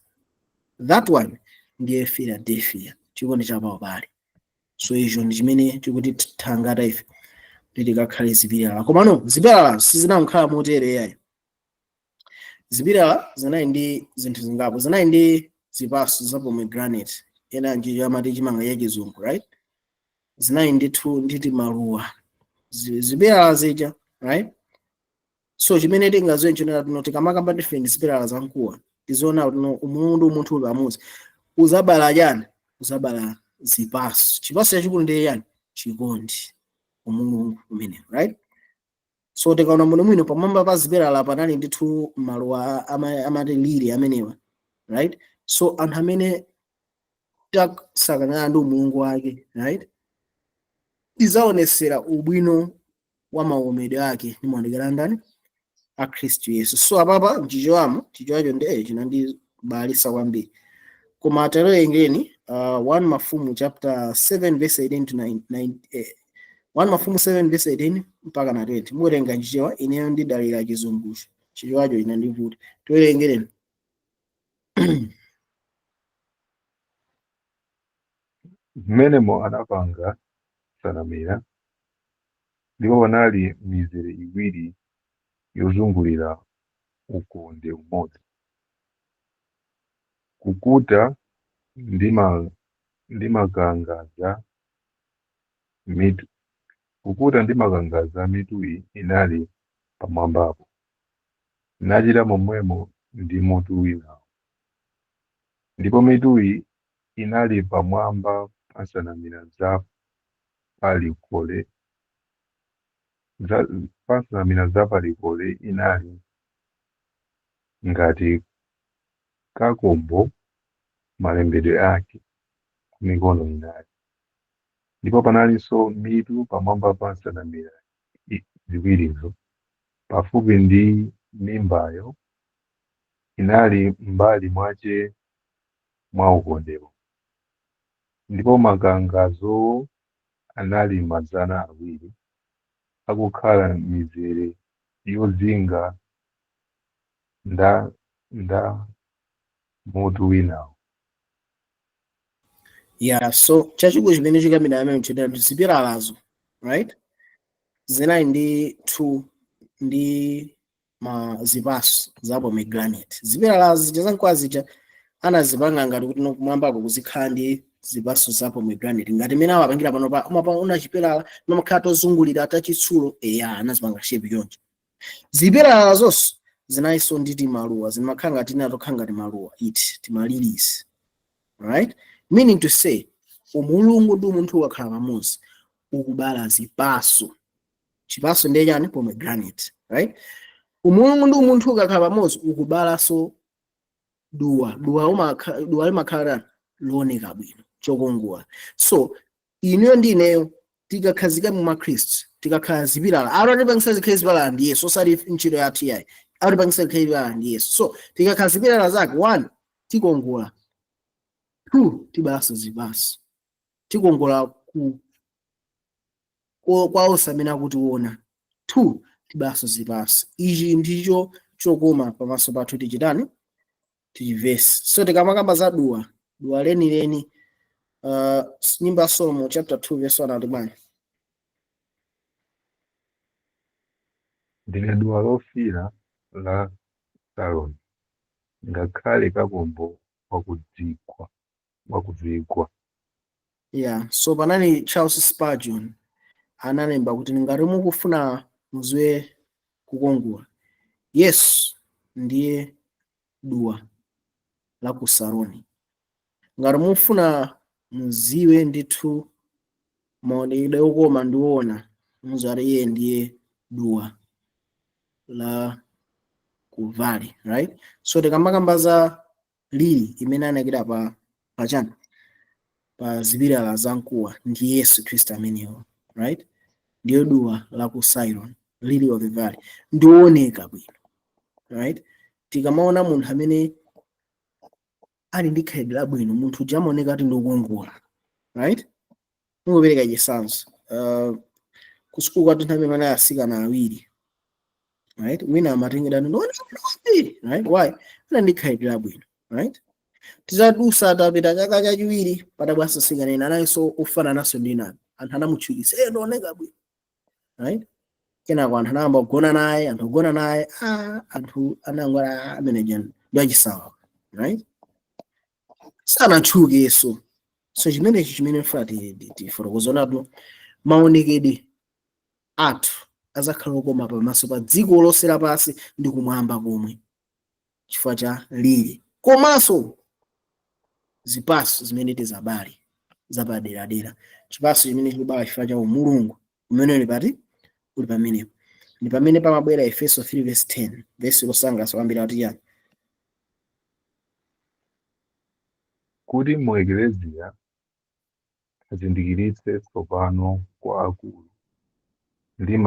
That one ndiye Philadelphia, chikondi chapaubale. So icho ndi chimene chikuti thangata ife kuti tikakhale zipilala. Komano zipilala sizinakhala motere yayi. Zipilala zinali ndi zinthu zingapo. Zinali ndi zipatso za pomegranate, ena njiyo amati chimanga cha chizungu, right? Zinali ndithu nditi maluwa, zipilala zija, right? So chimene tingaziwe nchonera tuno, tikamakamba ndife ndi zipilala za mkuwa, tiziona kuti no, umulungu ndi umunthu uli pamodzi uzabala chani? Uzabala zipatso. Chipatso chachikulu ndiye chani? Chikondi, umulungu umenewo, right? So tikaona muno mwino, pamwamba pa zipilala panali ndithu maluwa amati lili amenewa, right? So anthu amene tasakangana ndi umulungu wake, right, tizaonesera ubwino wa maomedwe ake ndi maonekero a ndani? A Khristu Yesu. So apapa mchichewamo, chichewacho ndi chinandibalisa kwambiri, koma tawerengeni 1 Mafumu chapter 7 verse 18 to 9, 9, 1 Mafumu 7 verse 18 mpaka na 20. Muwerenga nchichewa, ineyo ndidalira chizungucho, chichewacho chinandivuta. Tiwerengereni. Mmenemo anapanga nsanamira, ndipo panali mizere iwiri yozungulira ukonde umodzi, kukuta ndi makangadza mitu, kukuta ndi makangadza mituyi inali pamwambapo, nachita momwemo ndi mutu winawo. Ndipo mituyi inali pamwamba pa nsanamira za palikole, pa nsanamira za palikole inali ngati kakombo malembedwe ake ku mikono inayi. Ndipo panalinso mitu pamwamba pa nsanamira ziwirizo, pafupi ndi mimbayo, inali m'mbali mwace mwa ukondewo. Ndipo makangadzowo anali 200, akukhala mizere yozinga Nda mutu winawo. Yeah, so chachikulu chimene chikamira amene chitatu zipilalazo, right, zinali ndi two ndi ma zipaso za pomegranate. Zipilalazo zija zamkuwa zija anazipanga ngati kuti kumwambako kuzikhala ndi zipaso za pomegranate, ngati imene amapangira pano pa umapaona chipilala mamakhala tozungulira tachitsulo. Eya, anazipanga shape yonje. Zipilala zonso zinalinso ndi timaluwa, zimakhala ngati tinatokhala ngati maluwa iti tima lilies, right? Meaning to say, umulungu ndi umunthu ukakhala pamodzi ukubala zipaso. Chipaso ndiye chani? Pomegranate, right? Umulungu ndi umunthu ukakhala pamodzi ukubalanso duwa. Duwa limakhala looneka bwino, chokongola. So inuyo ndi ineyo tikakhazika mwa Khristu, tikakhala zipilala, atipangisa zikhale zipilala ndi Yesu, osati ntchito yathu yayi. Atipangisa zikhale zipilala ndi Yesu. So tikakhala zipilala zake, one, tikongola; two, tibalanso zipaso. Tikongola kwa onse amene akutiona; two, tibalanso zipaso. Ichi ndicho chokoma pamaso pathu. Tichitani? Tichivesi. So tikamakamba za duwa, duwa lenileni, Nyimbo ya Solomon chapter 2 verse 1 ati bwanji? Ndine duwa lofira la Saroni, ngakhale kakombo wakudzigwa. Yeah, so panali Charles Spurgeon analemba kuti ngati mukufuna muziwe kukongola, Yesu ndiye duwa la ku Saroni. Ngati mufuna muziwe ndithu maonekedwe okoma ndi woona, muziwe iye ndiye duwa la ku valley, right? So tikamakamba za lily imene anakira pa pachani, pa zipilala za mkuwa, ndi Yesu Khristu amenewo, right? Ndiyo duwa la ku Siron, lily of the valley, ndioneka bwino, right? Tikamaona munthu amene ali ndi khalidwe labwino, munthu uja amaoneka kuti ndiokongola, right? Mungopereka chitsanzo, ku sukulu kwathu nthawi imene asikana awiri, right, wina amatengedwa ndioneka bwino kwambiri, right? Why? Ana ndi khalidwe labwino, right? Tizadusa, tapita chaka chachiwiri, patabwanso mtsikana ena analinso ofanananso ndi nani, anthu anamutchukitsa, ndioneka bwino, right? Kenako anthu anayamba kugona naye, anthu kugona naye, anthu anangwala amene ndi achisawa, right? Sanatchukenso. So chimenechi chimene mfuna tifotokozonatu, maonekedwe athu azakhala okoma pamaso pa dziko lonse lapansi ndi kumwamba komwe, chifukwa cha lily komanso zipaso zimene tizabale zapaderadera. Chipaso chimene chikubala chifukwa cha umulungu umene uli pati, uli pamenepo, ndi pamene pamabwera Efeso 3 verse 10, verse losangalatsa kwambiri, akuti chani? Kuti mu Eklesia azindikiritse tsopano kwa akulu ndi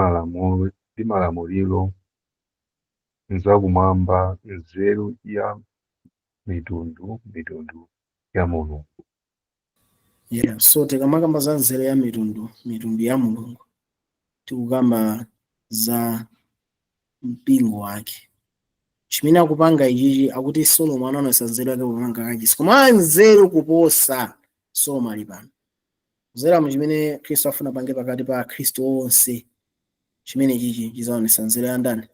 malamuliro m'zakumwamba nzeru ya mitundu mitundu ya Mulungu. Yeah, so tikamakamba za nzeru ya mitundu mitundu ya Mulungu, tikukamba za mpingo wake chimene akupanga ichichi. Akuti Solomo anaonesa nzeru yake popanga kachisi, koma nzeru kuposa Solomo ali pano. Kuzera mu chimene Khristu afuna pange pakati pa Akhristu onse, chimene chichi chizaonesa nzeru ya ndani?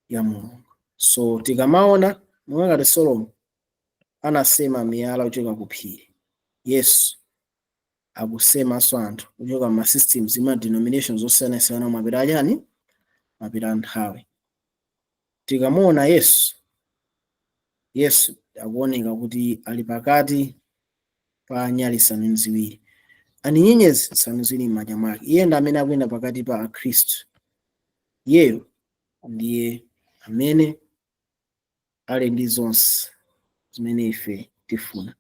Ya Mulungu. So tikamaona monga ngati Solomo anasema miyala kuchoka ku phiri, Yesu akusemanso anthu kuchoka ma systems, ma denominations osiyanasiyana, mapita achani, mapita anthawi. Tikamuona Yesu, Yesu akuoneka kuti ali pakati pa nyali zisanu ndi ziwiri ani nyenyezi zisanu zili m'manja mwake. Iye ndi amene akuyenda pakati pa Akhristu. Iyeyo ndiye amene ali ndi zonse zimene ife tifuna.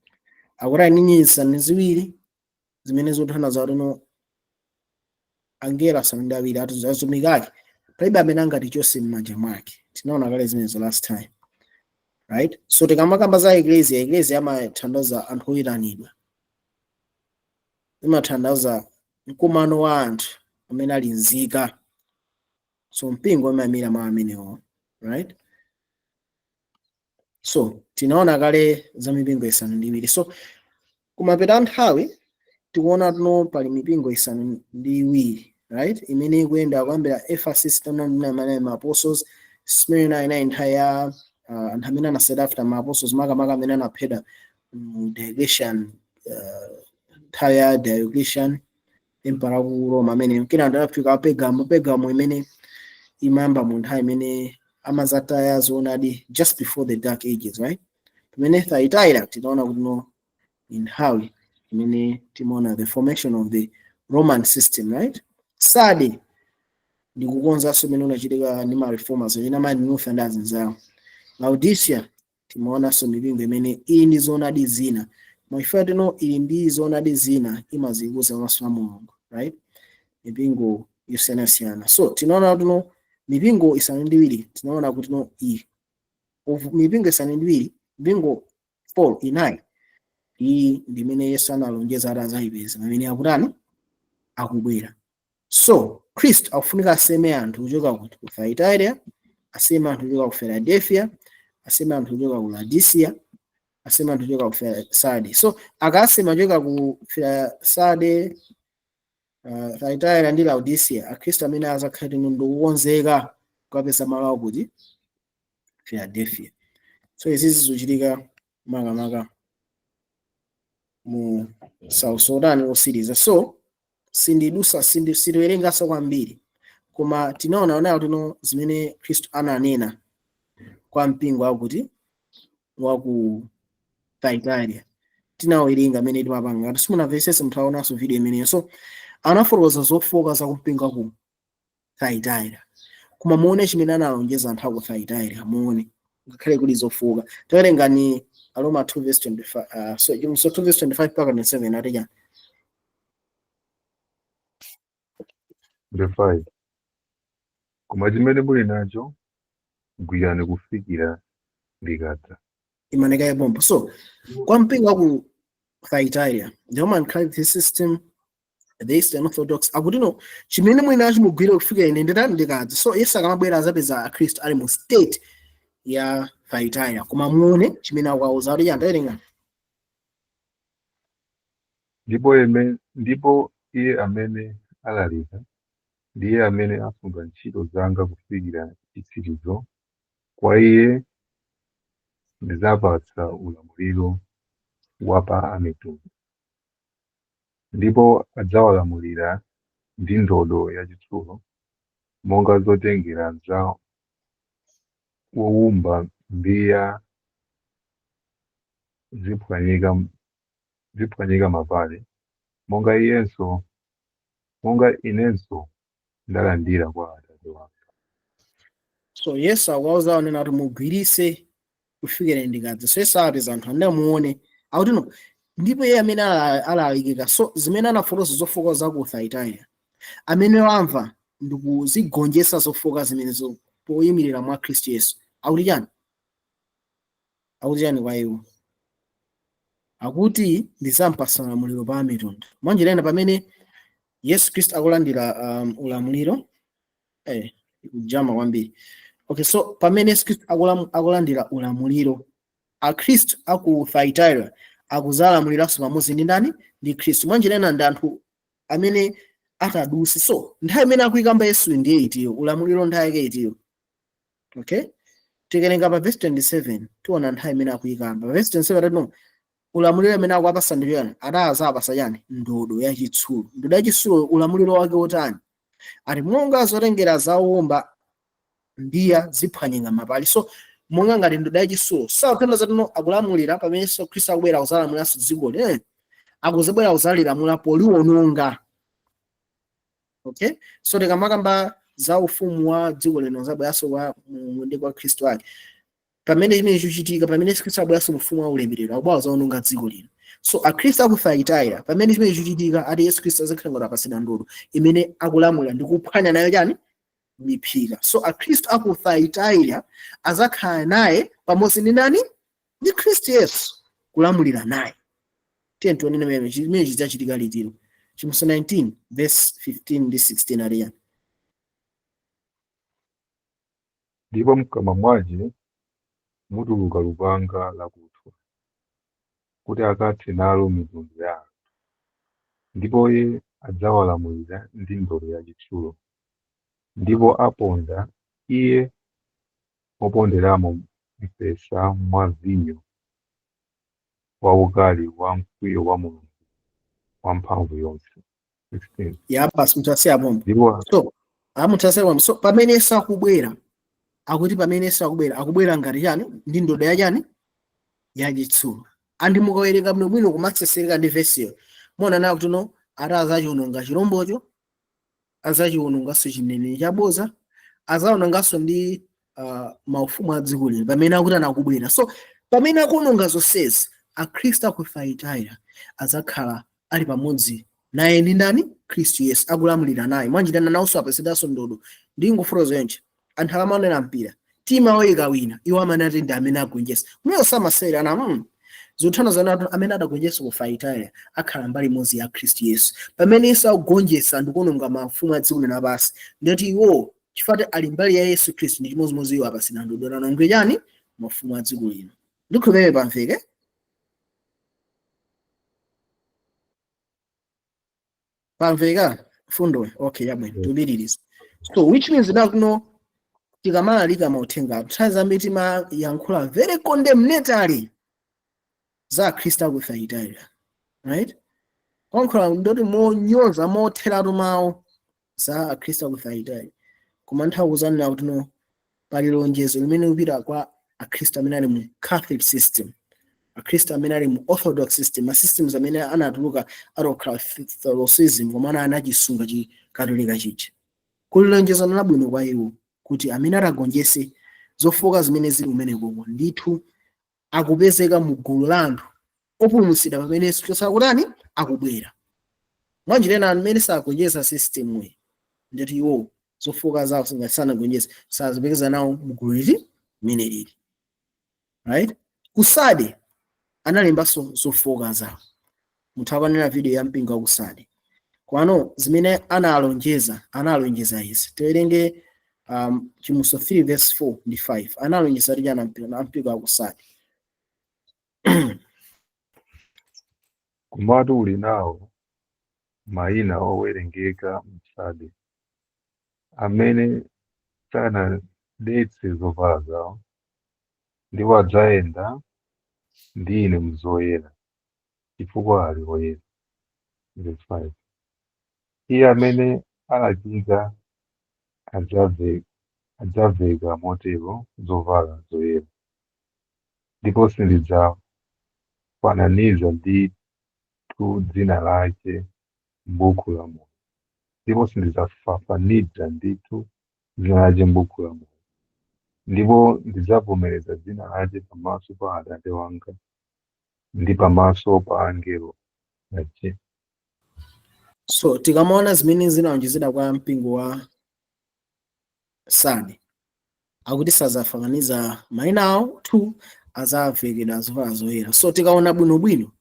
Akuti ali nyenyezi zisanu ndi ziwiri zimene zotanthauza kuti no angelo asanu ndi awiri atumiki ake, palibe amene angatichose m'manja mwake. Tinaona kale zimenezo last time, right? So tikamakamba za eklesia, eklesia amatanthauza anthu oyitanidwa, imatanthauza mkumano wa anthu amene ali nzika. So mpingo umayimira mawu amenewo, right? So tinaona kale za mipingo isanu ndi iwiri. So kumapeta nthawi tikuona tuno pali mipingo isanu ndi iwiri, right, imene ikuyenda kuyambira Ephesus, tinaona ma apostles, Smyrna inayi nthawi ya anthu amene anaseta after ma apostles, makamaka amene anaphedwa mu Diocletian, nthawi ya Diocletian emperor ku Roma amene kena adafika Pergamo. Pergamo imene imayamba mu nthawi imene amazataya zoonadi just before the Dark Ages, right? Pamene Thyatira tinaona kuti no, nthawi imene timaona the formation of the Roman system, right? Sade ndi kukonzanso imene unachitika ndi ma reformers ena, Martin Luther ndi azinzawo. Laodicea timaonanso mipingo imene ili ndi zoonadi zina, mwaifa tino ili ndi zoonadi zina, imazikuza pamaso pa Mulungu, right? Mipingo yosiyanasiyana. So tinaona tuno mipingo isanu ndi iwiri. Tinaona kuti no, iyi mipingo isanu ndi iwiri, mipingo 4 inayi iyi ndi imene Yesu analonjeza ati azayipeza pamene akutani, akubwera. So Khristu akufunika aseme anthu kuchoka ku Thyatira, aseme anthu kuchoka ku Philadelphia, aseme anthu kuchoka ku Laodicea, aseme anthu kuchoka ku Sardi. So akasema kuchoka ku Sardi, Thyatira ndi Laodicea, akhristu amene azakhale ndikukonzeka kukapeza malo akuti Philadelphia. So izi zikuchitika makamaka mu South Sudan osiriza. So sindidusa, sindiwerenganso kwambiri, koma tinaona onayo tino zimene Khristu ananena kwa mpingo akuti waku Thyatira. Tinawerenga amene timapanga. Ngati simunamvetsetse, muthaonanso video imeneyo. So anafotokoza zofoka za kumpingo ku Thyatira, koma muone chimene analonjeza anthu aku Thyatira. Muone ngakhale kuli zofoka. Tawerengani Aroma 2 verse 25, so 2 verse 25 mpaka 27, ati chani? 25. Koma chimene muli nacho gwirani kufikira ndikadza. Imaneka yabomba. So kwa mpingo waku Thyatira, the Roman Catholic system, the Eastern Orthodox, akuti no, chimene muli nacho mugwire kufikira ine nditani, ndikadza. So Yesu akamabwera azapeza akhristu ali mu state ya Thyatira, koma muone chimene akuwauza kuti chani. Tawerenga. Ndipo iye amene alalika ndiye amene asunga ntchito zanga kufikira chitsirizo, kwa iye ndidzapatsa ulamuliro wa pa amitundu, ndipo adzawalamulira ndi ndodo yachitsulo, monga zotengera za wowumba mbiya ziphwanyika mapale, monga inenso ndalandira kwa Atate wanga. So Yesu akuwauza onena kuti mugwirise kufikira ndikadza. So Yesu apeza anthu andamuone akuti no, ndipo iye amene alalikika, so zimene anafotokoza zofoka za ku Thyatira, amene wamva ndikuzigonjetsa zofoka zimenezo poyimirira mwa Khristu Yesu, akuti chani? Akuti chani kwa iwo? Akuti ndizampasa ulamuliro pa mitundu. Mwanjira ina, pamene Yesu Khristu akulandira ulamuliro, ikujama kwambiri. Okay, so pamene Yesu Khristu akulandira ulamuliro, akhristu aku Thyatira akuzalamuliranso pamodzi ndi ndani? Ndi Khristu. Mwanjira ina ndi anthu amene atadutse. So nthawi imene akuyikamba Yesu ndiye itiyo? Ulamuliro nthawi yake itiyo? Okay, tikawerenga pa verse 27 tiona nthawi imene akuyikamba. Pa verse 27 tino ulamuliro amene akuwapasa ndi chani? Adazapasa chani? Ndodo yachitsulo. Ndodo yachitsulo, ulamuliro wake wotani? Ati monga zotengera zawomba mbiya ziphwanyika mapale. So monga ngati ndodo yachitsulo, sakutanthauza tino akulamulira pamenenso Khristu akubwera kuzalamuliranso dzikoli, akuzabwera kuzalilamula poliwononga. Okay, so tikamakamba za ufumu wa dziko lino zabweranso kwa Mulungu ndi kwa Khristu ake, pamene chimene chikuchitika, pamene Khristu abweranso mu ufumu wa ulemerero, akubwera kuzawononga dziko lino. So akhristu aku Thyatira, pamene chimene chikuchitika, ati Yesu Khristu azakhala ngati apasidwa ndodo imene akulamula ndi kuphwanya nayo chani? Miphika. So akhristu aku Thyatira azakhala naye pamodzi ndi nani? Ndi Khristu Yesu, kulamulira naye. Tiye tionene mene chimene chidzachitika litiro. Chivumbulutso 19 verse 15 ndi 16 ali yani? Ndipo mkamwa mwace mutuluka lupanga lakuthwa, kuti akathe nalo mitundu ya anthu. Ndipo iye adzawalamulira ndi ndodo yachitsulo, ndipo aponda iye moponderamo mpesa mwa vinyo waukali wa mkwiyo wa Mulungu wamphamvu yonse. 16. Ya, basi, mutasiya pompo. Ndipo So amutasiya pompo. So pamene Yesu akubwera, akuti pamene Yesu akubwera, akubwera ngati chani? Ndi ndodo ya chani? Yachitsulo. Andi mukawerenga bwinobwino kumatsesereka ndi vesiyo, muona nawo kuti no, ati azachiwononga chirombocho, azachiwononganso chineneri chaboza, azawononganso ndi maufumu a dziko lino pamene akuti anakubwera. So pamene akuwononga zonsezi, akhristu aku Thyatira azakhala ali pamodzi naye ndi ndani? Khristu Yesu, akulamulira naye. Mwanjitana nawonso apasidwanso ndodo. Ndi ngofotozo yonse, anthu amaonera mpira, timu yawo ikawina, iwo amene ati ndi amene agonjetsa mweyo samasewera ana zikuthana zana. Amene adagonjetsa ku Thyatira akhala mbali imodzi ya Khristu Yesu pamene Yesu akugonjetsa ndikuononga mafumu a dziko lino lapansi. Ndiyoti iwo, chifukwa ali mbali ya Yesu Khristu, ndi chimodzimodzi iwo apasidwa ndodo nanongwe chani? Mafumu a dziko lino. Ndikhulupirira pamveke. Pamveka fundo? Okay, yabwino. Tupitirize. So which means nakuno tikamalalika mauthenga, nthawi zambiri timayankhula very condemnatory za akhristu aku Thyatira, right? Kuyankhula ndoti monyoza, motheratu mawu za akhristu aku Thyatira, koma nthawi kuzanena kuti no, pali lonjezo limene likupita kwa akhristu amene ali mu Catholic system, akhristu amene ali mu Orthodox system, ma systems amene anatuluka out of Catholicism koma anachisunga chikatolika chija. Kuli lonjezano labwino kwa iwo kuti amene atagonjese zofoka zimene zili kumenekoko, ndithu akupezeka mu gulu la anthu opulumutsidwa pamene Yesu Khristu akutani? Akubwera. Mwanjira ena, amene sagonjetsa system iyi, nditi iwo zofoka zawo sanagonjetse, sazipekeza nawo mu gulu liti limene lili, right? Kusade analembanso zofoka zawo. Mutha kuonera video ya mpingo wakusade kwano zimene analonjeza. Analonjeza izi, tiwerenge Chivumbulutso 3 verse 4 ndi 5. Analonjeza kuti chana mpingo wakusade? Komatu uli nawo mayina owerengeka m'Sade, amene sanadetse zovala zawo, ndipo adzayenda ndi ine m'zoyera, chifukwa ali oyera. Verse 5. Iye amene alakika adzaveka motero zovala zoyera, ndipo sindidzafananiza ndithu dzina lake m'buku la moyo, ndipo sindidzafafaniza ndithu dzina lake m'buku la moyo, ndipo ndidzavomereza dzina lake pamaso pa Atate wanga ndi pamaso pa angelo ake. So tikamaona zimene zinalonjezedwa kwa mpingo wa Sade, akuti sazafafaniza mayina awo, two, adzavekedwa zovala zoyera. So tikaona bwinobwino,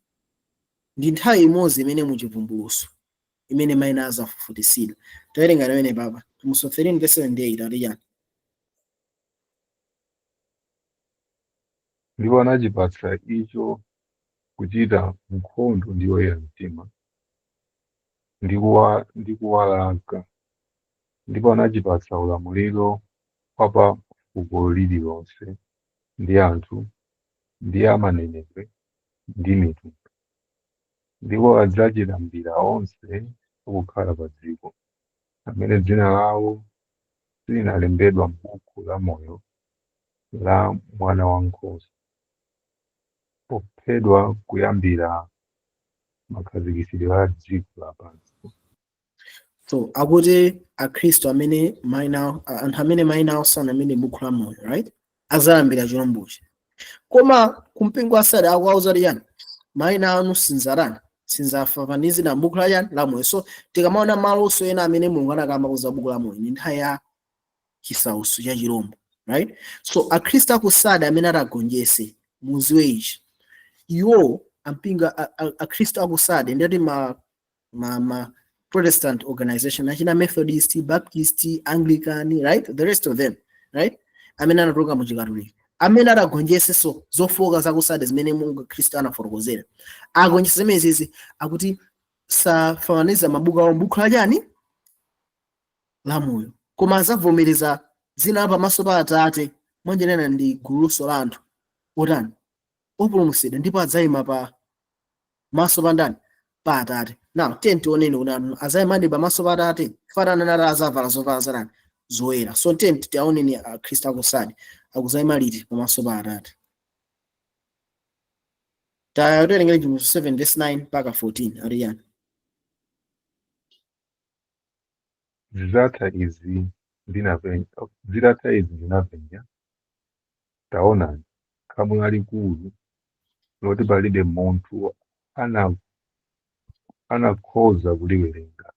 ndi nthawi imodzi imene muchivumbulutso imene mayina azafufutisidwa. Tawerenga imene papa, Chivumbulutso 13 verse 7 ndi 8, ati chani? Ndipo anachipatsa icho kuchita nkhondo ndi oyera mtima, ndi kuwalaka, ndipo anachipatsa ulamuliro wa pa fuko lililonse, ndi anthu, ndi amanenedwe, ndi mitundu. Ndipo adzachilambira onse akukhala pa dziko, amene dzina lawo silinalembedwa m'buku la moyo la Mwana wankhosa, pophedwa kuyambira makhazikitsidwe a dziko lapansi. So akuti akhristu amene mayina, anthu amene mayina awo sanamene buku la moyo, right, azalambira chilombochi. Koma kumpingo asade akuwauza kuti chani? Mayina anu sinzarani, sinzafafanizira m'buku la chani? La moyo. So tikamaona malonso ena amene Mulungu anakamba kuza buku la moyo, ndi nthawi ya chisautso cha chilombo, right? So akhristu akusade amene atagonjese, muziwe ichi, iwo ampinga akhristu akusade, ndiyoti ma Protestant organization achina Methodist, Baptist, Anglican, right, the rest of them, right, amene anatuluka mu Chikatolika. Amene adagonjeseso zofoka zakusada zimene Mungu Khristu anafotokozera, agonjesa zimenezi, akuti safafaniza mabuku awo m'buku la chani? La moyo, koma azavomereza dzina pamaso pa Atate. Mwanjenena ndi guluso la anthu otani? Opulumutsidwa, ndipo adzayima pa maso pa ndani? Pa Atate. Now tiye tioneni kuti anthu azayimadi pamaso pa Atate. Fanana nati azavala zovala zanani? Zoyera. So tiye tiaoneni akhristu akusadi akuzayima liti pamaso pa Atate. Tawerengere Chivumbulutso 7 verse 9 mpaka 14, ariyani? Zitatha izi ndinapenya, zitatha izi ndinapenya, taonani, khamu lalikulu, loti palibe munthu anakhoza kuliwerenga,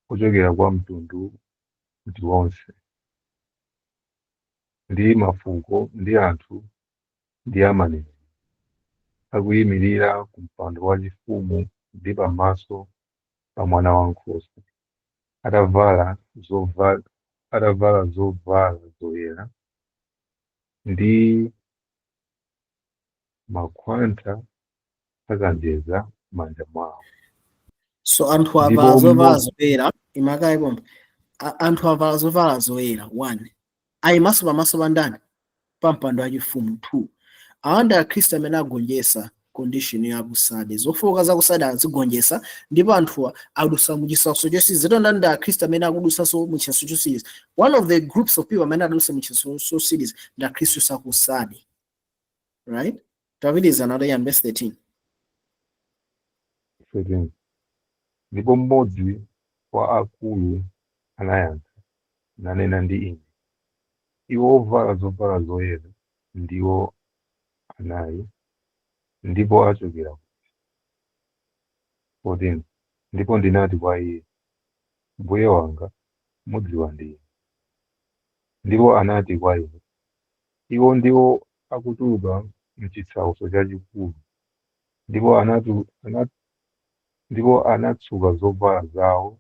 kuchokera kwa mtundu uliwonse, ndi mafuko ndi anthu ndi amaneneri, akuyimirira ku mpando wachifumu ndi pamaso pa Mwana wankhosa, atavala zovala zoyera ndi makhwatha akanjedza m'manja mwawo. So anthu Ndipo avala zovala zoyera, imakayi pomwe. Anthu avala zovala zoyera, one, ayimanso pamaso pa ndani? Pa mpando wachifumu. Two, awa ndi akhristu amene agonjetsa condition ya kusade, zofowoka zakusade azigonjetsa, ndipo anthuwa adusa muchisautso chotsiriza. Zitonda ndi akhristu amene akudusanso muchisautso chotsiriza. One of the groups of people amene adusa muchisautso chotsiriza ndi akhristu sakusade, right? Tapitiriza nato yani, verse 13. 13. Ndipo mmodzi wa akulu anayankha nanena ndi ine, "Iwo ovala zovala zoyera ndiwo anayi, ndipo achokera kuti?" 14. Ndipo ndinati kwa iye, "Mbuye wanga, mudziwa ndinu." Ndipo anati kwa ine, "Iwo ndiwo akutuluka mchisautso chachikulu, ndipo anatsuka zovala zawo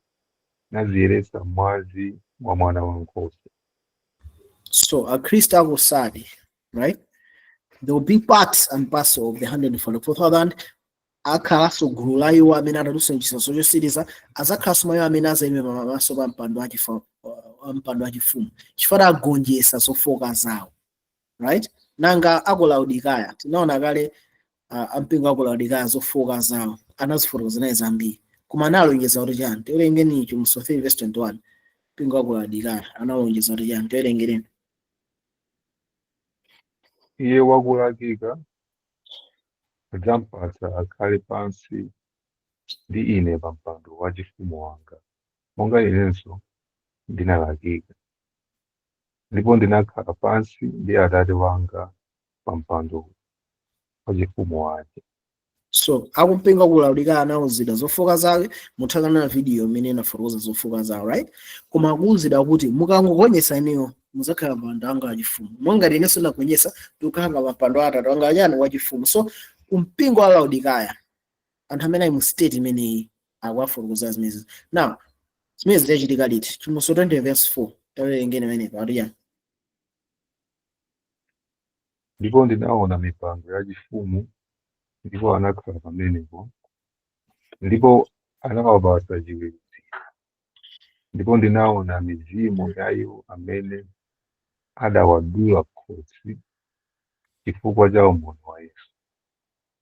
naziyeretsa mwazi wa Mwana wankhosa." So akhristu akusade, right, they will be part and parcel of the 144,000. Akhalanso gulu la iwo amene atadutsa mchisautso chotsiriza, azakhalanso mwa iwo amene azayime pamaso pa mpando wachifumu, chifukwa agonjetsa zofoka zawo, right? Nanga aku Laodikaya? Tinaona kale ampingo aku Laodikaya, zofoka zawo anazifotokoza naye zambiri, koma analonjeza kuti chani? Tiwerengeni Chivumbulutso 3 verse 21. Mpingo aku Laodikaya analonjeza kuti chani? Tiwerengereni. Iye wakulakika adzampatsa akhale pansi ndi ine pa mpando wachifumu wanga, monga inenso ndinalakika, ndipo ndinakhala pansi ndi Atate wanga pa mpando wachifumu wake. So akumpingo ku Laodikaya anawuzidwa zofoka zake. Muthakana video imene inafotokoza zofoka zawo, right? Koma akuwuzidwa kuti mukangogonjetsa ineyo, muzakhala pa mpando wanga wachifumu, monga inenso ndagonjetsa ndikukhala pa mpando wa Atate wanga wachani? Wachifumu. So kumpingo wa Laodikaya, anthu amene ali mu state imeneyi akuwafotokoza zimenezi. Now zimene zidachitika liti? Chivumbulutso 20 verse 4, tawerengeni pamenepo, akuti chani? Ndipo ndinaona mipando yachifumu, ndipo anakhala pamenepo, ndipo anawapatsa chiweruziro. Ndipo ndinaona mizimu ya iwo amene adawadula khosi chifukwa cha umboni wa Yesu,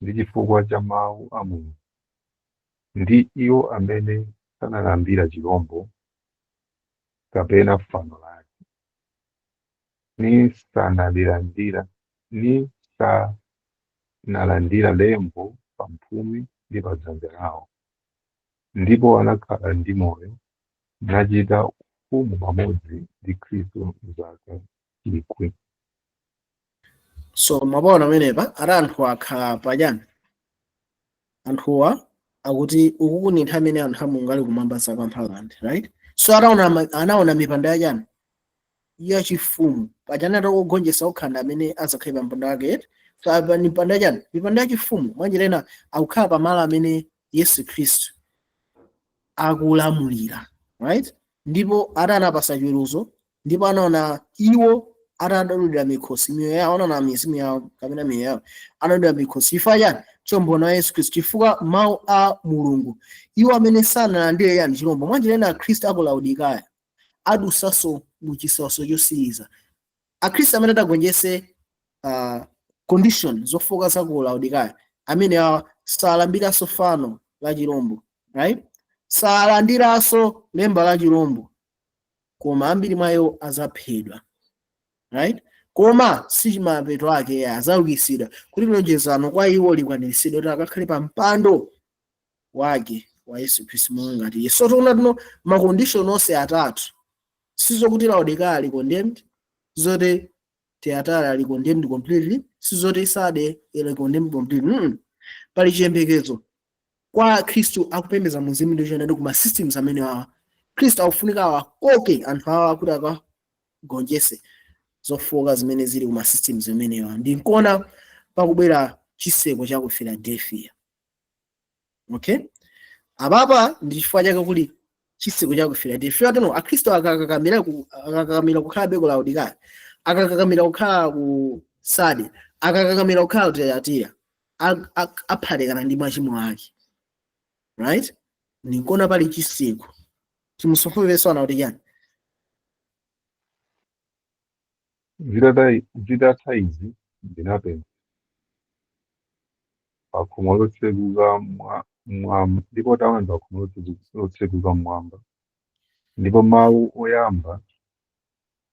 ndi chifukwa cha mawu a Mulungu, ndi iwo amene sanalambira chirombo kapena fano lake, ni sanalandira lembo pamphumi ndi pa dzanja lawo. Ndipo anakhala ndi moyo nachita ufumu pamodzi ndi Khristu zaka 1000. So mwapaona pamenepa ati anthu akhala pachani? Anthuwa akuti uku ni nthawi imene anthu a Mulungu ali kumwamba zaka 1000, right? So anaona mipando yachani? Yachifumu. Pachani atakugonjetsa okhanda amene azakhale pa mpando wake. So apa ni mipando yachani? Mipando yachifumu. Mwanjira ina akukhala pamalo amene Yesu Khristu akulamulira, right? Ndipo ati anapasa chiweruzo, ndipo anaona iwo Atadulidwa mikhosi, miyoyo yawo, anaona mizimu yawo kapena miyoyo yawo anadulidwa mikhosi. Chifukwa chani? Chombono wa Yesu Khristu, chifukwa mawu a Mulungu. Iwo amene sanalandire yani? Chilombo. Mwanjira ena, Akhristu aku Laodikaya adusanso mu chisautso chosiriza. Akhristu amene atagonjese condition zofoka za ku Laodikaya, amene awa salambiranso fano la chilombo, right? Salandiranso lemba la chilombo, koma ambiri mwa iwo azaphedwa, right? Koma si mapeto ake, azaukitsidwa kuti lonjezano kwa iwo likwaniritsidwe, kuti akakhale pa mpando wake wa Yesu Khristu monga ngati iye. So tiona tino ma condition onse atatu. Sizokuti Laodikaya ali condemned, sizoti Tiyatira ali condemned completely, sizoti Sade ali condemned completely. Pali chiyembekezo kwa Khristu akupembedza mu mzimu ndi choonadi kuma systems amene awa. Khristu akufunika awakoke anthu awa kuti akagonjese zofoka zimene zili kuma systems amenewa. Ndi nkona pakubwera chiseko cha ku Philadelphia, okay? Apapa ndi chifukwa chake kuli chiseko cha ku Philadelphia. Tino Akhristu akakakamira kukhala ku Laodikaya, akakakamira kukhala ku Sade, akakakamira kukhala ku Tiyatira, aphatikana ndi machimo ake, right? Ndinkona pali chiseko. Chimusofoveso ana kuti chani? Zitatha izi ndinapenya pa khomo lotsekuka mmwamba, ndipo taona pa khomo lotsekuka mmwamba, ndipo mawu oyamba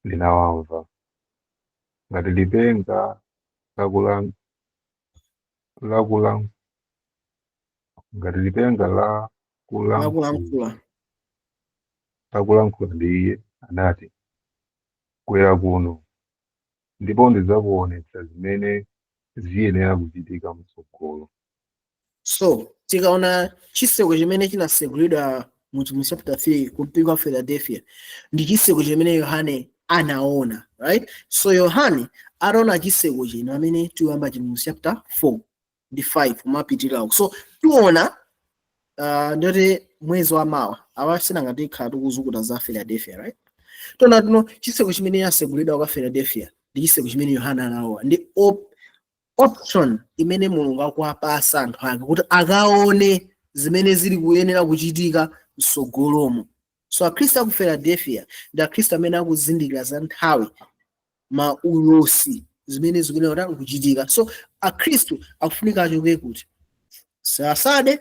ndinawamva ngati lipenga lakula ngati lipenga la kulankhula lakulankhula lakulankhula ndi iye, anati, "Kwera kuno, ndipo ndidzakuonetsa zimene ziyenera kuchitika mtsogolo." So tikaona chiseko chimene chinasegulidwa mu Chivumbulutso chapter 3 ku mpingo wa Philadelphia, ndi chiseko chimene Yohane anaona, right? So Yohane ataona chiseko chino, amene tikuyamba Chivumbulutso chapter 4 ndi 5 kumapitirako. So tiona ndoti mwezi wa mawa awasina ngati ikhala tikuzukuta za Philadelphia, right? Tiona tino chiseko chimene chasegulidwa kwa Philadelphia ndi chiseko chimene Yohane anaona, ndi option imene Mulungu akuwapasa anthu ake kuti akaone zimene zili kuyenera kuchitika msogolomo. So Akhristu aku Philadelphia ndi Akhristu amene akuzindikira za nthawi, maulosi, zimene zikuyenera kuchitika. So Akhristu akufunika achoke kuti Sade,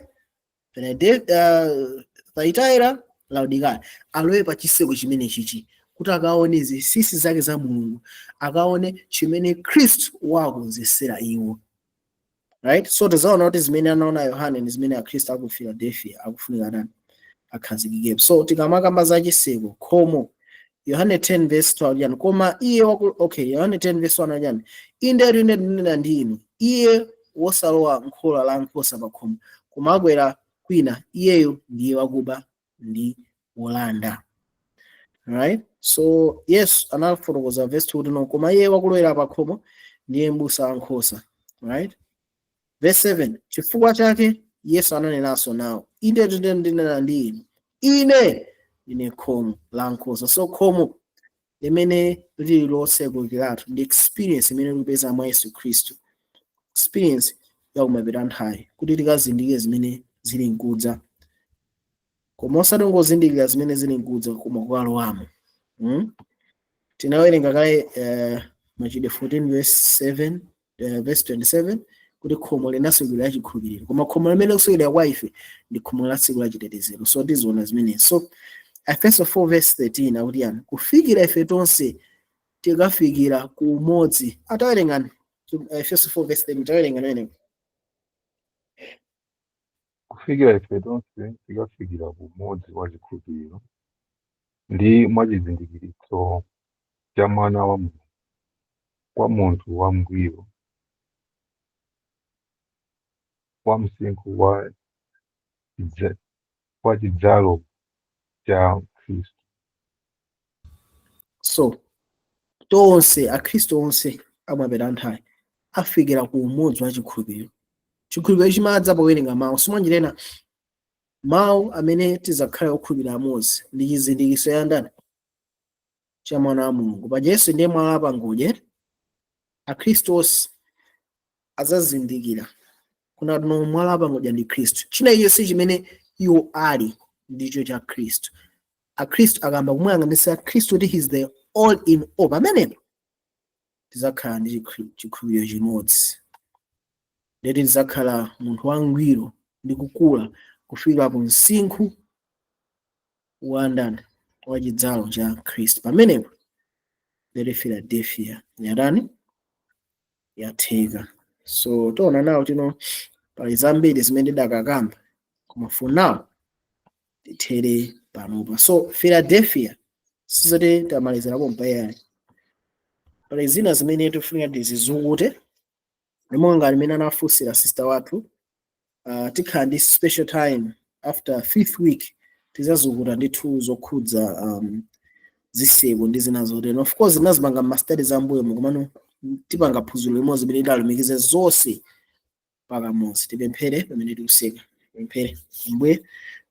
Thyatira, Laodikaya, alowe pa chiseko chimene chichi kuti akaone zinsinsi zake za Mulungu, akaone chimene Khristu wakonzesera iwo, right? So tizaona kuti zimene anaona Yohane ndi zimene Akhristu aku Philadelphia akufunika tani? Akhazikikepo. So tikamakamba za chiseko, khomo, Yohane 10 verse 12 yani? Koma iye waku, okay, Yohane 10 verse 1 yani? "Inde, inde, ndinena ndi inu, iye wosalowa nkhola la nkhosa pa khomo, koma akwera kwina, iyeyo ndiye wakuba ndi wolanda," right? So Yesu anafotokoza verse 2 kuti no, koma iye wakulowera pa khomo ndiye m'busa wa nkhosa, right? Verse 7, "Chifukwa chake Yesu ananenanso nawo, Inde, inde, ndinena ndi inu, ine ndine khomo la nkhosa." So khomo limene lili lotsekuliratu ndi experience imene tikupeza mwa Yesu Khristu, experience yakumapita nthawi kuti tikazindikire zimene zili nkudza, koma osati ngozindikira zimene zili nkudza, koma kukalowamo. Tinawerenga kale Machitidwe 14 verse 7, verse 27, kuti khomo linatsekulira chikhulupiriro, koma khomo limene likusekulira kwa ife ndi khomo la tsiku la chitetezero. So tiziona zimenezi. So Efeso 4 verse 13 akuti yani? Kufikira ife tonse tikafikira ku umodzi. Atawerengani Efeso 4 verse 13, tawerengani werenga. Kufikira ife tonse tikafikira ku umodzi wa chikhulupiriro ndi mwachizindikiritso cha Mwana wa Mulungu, kwa munthu wangwiro, wa msinkhu wa chidzalo cha Khristu. So tonse, Akhristu onse amapita nthawi afikira ku umodzi wa chikhulupiriro. Chikhulupiriro chimadza powerenga mawu. Simwanjirena mawu amene tizakhale okhulupirira amodzi ndi chizindikiritso ya ndani? cha mwana wa Mulungu. Paja Yesu ndiye mwala wapangodya. Akhristu onse adzazindikira kuna no mwala wapangodya ndi Khristu. China icho chimene iwo ali ndicho cha Khristu. Akhristu akamba kumuyang'anisa Khristu kuti he's the all in all, pamenepo tizakhala ndi chikhulupiriro chimodzi, ndeti tizakhala munthu wangwiro ndi kukula kufika ku msinkhu wa ndani? Wa chidzalo cha Khristu. Pamenepo ndeti Philadelphia yatani? Yatheka. So tiona nawo tino pali zambiri zimene tidakakamba, koma for now tithere panopa. So Philadelphia sizoti tamalizirapo mpayani, pali zina zimene tifunika tizizukute monga limene anafunsira sister wathu. Tikhala ndi special time after fifth week, tizazukuta ndithu zokhudza zitseko ndi zina zotero. Of course tinazipanga ma studies ambuyo, komano tipanga phunziro limodzi limene lidalumikize zonse pakamodzi. Tipemphere pamene tikuseka. Tipemphere. Ambuye,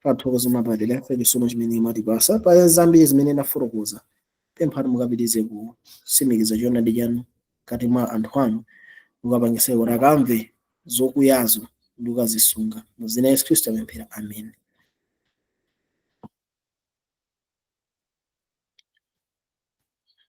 tathokoza mapadera pa chisomo chimene mwatipasa pa zambiri zimene nafotokoza. Pemphani mukapitirize kusimikiza choonadi chanu kati mwa anthu anu, mukapangise kuti akamve zokuyazo ndi kukazisunga. Mu dzina la Yesu Khristu apemphera, amen.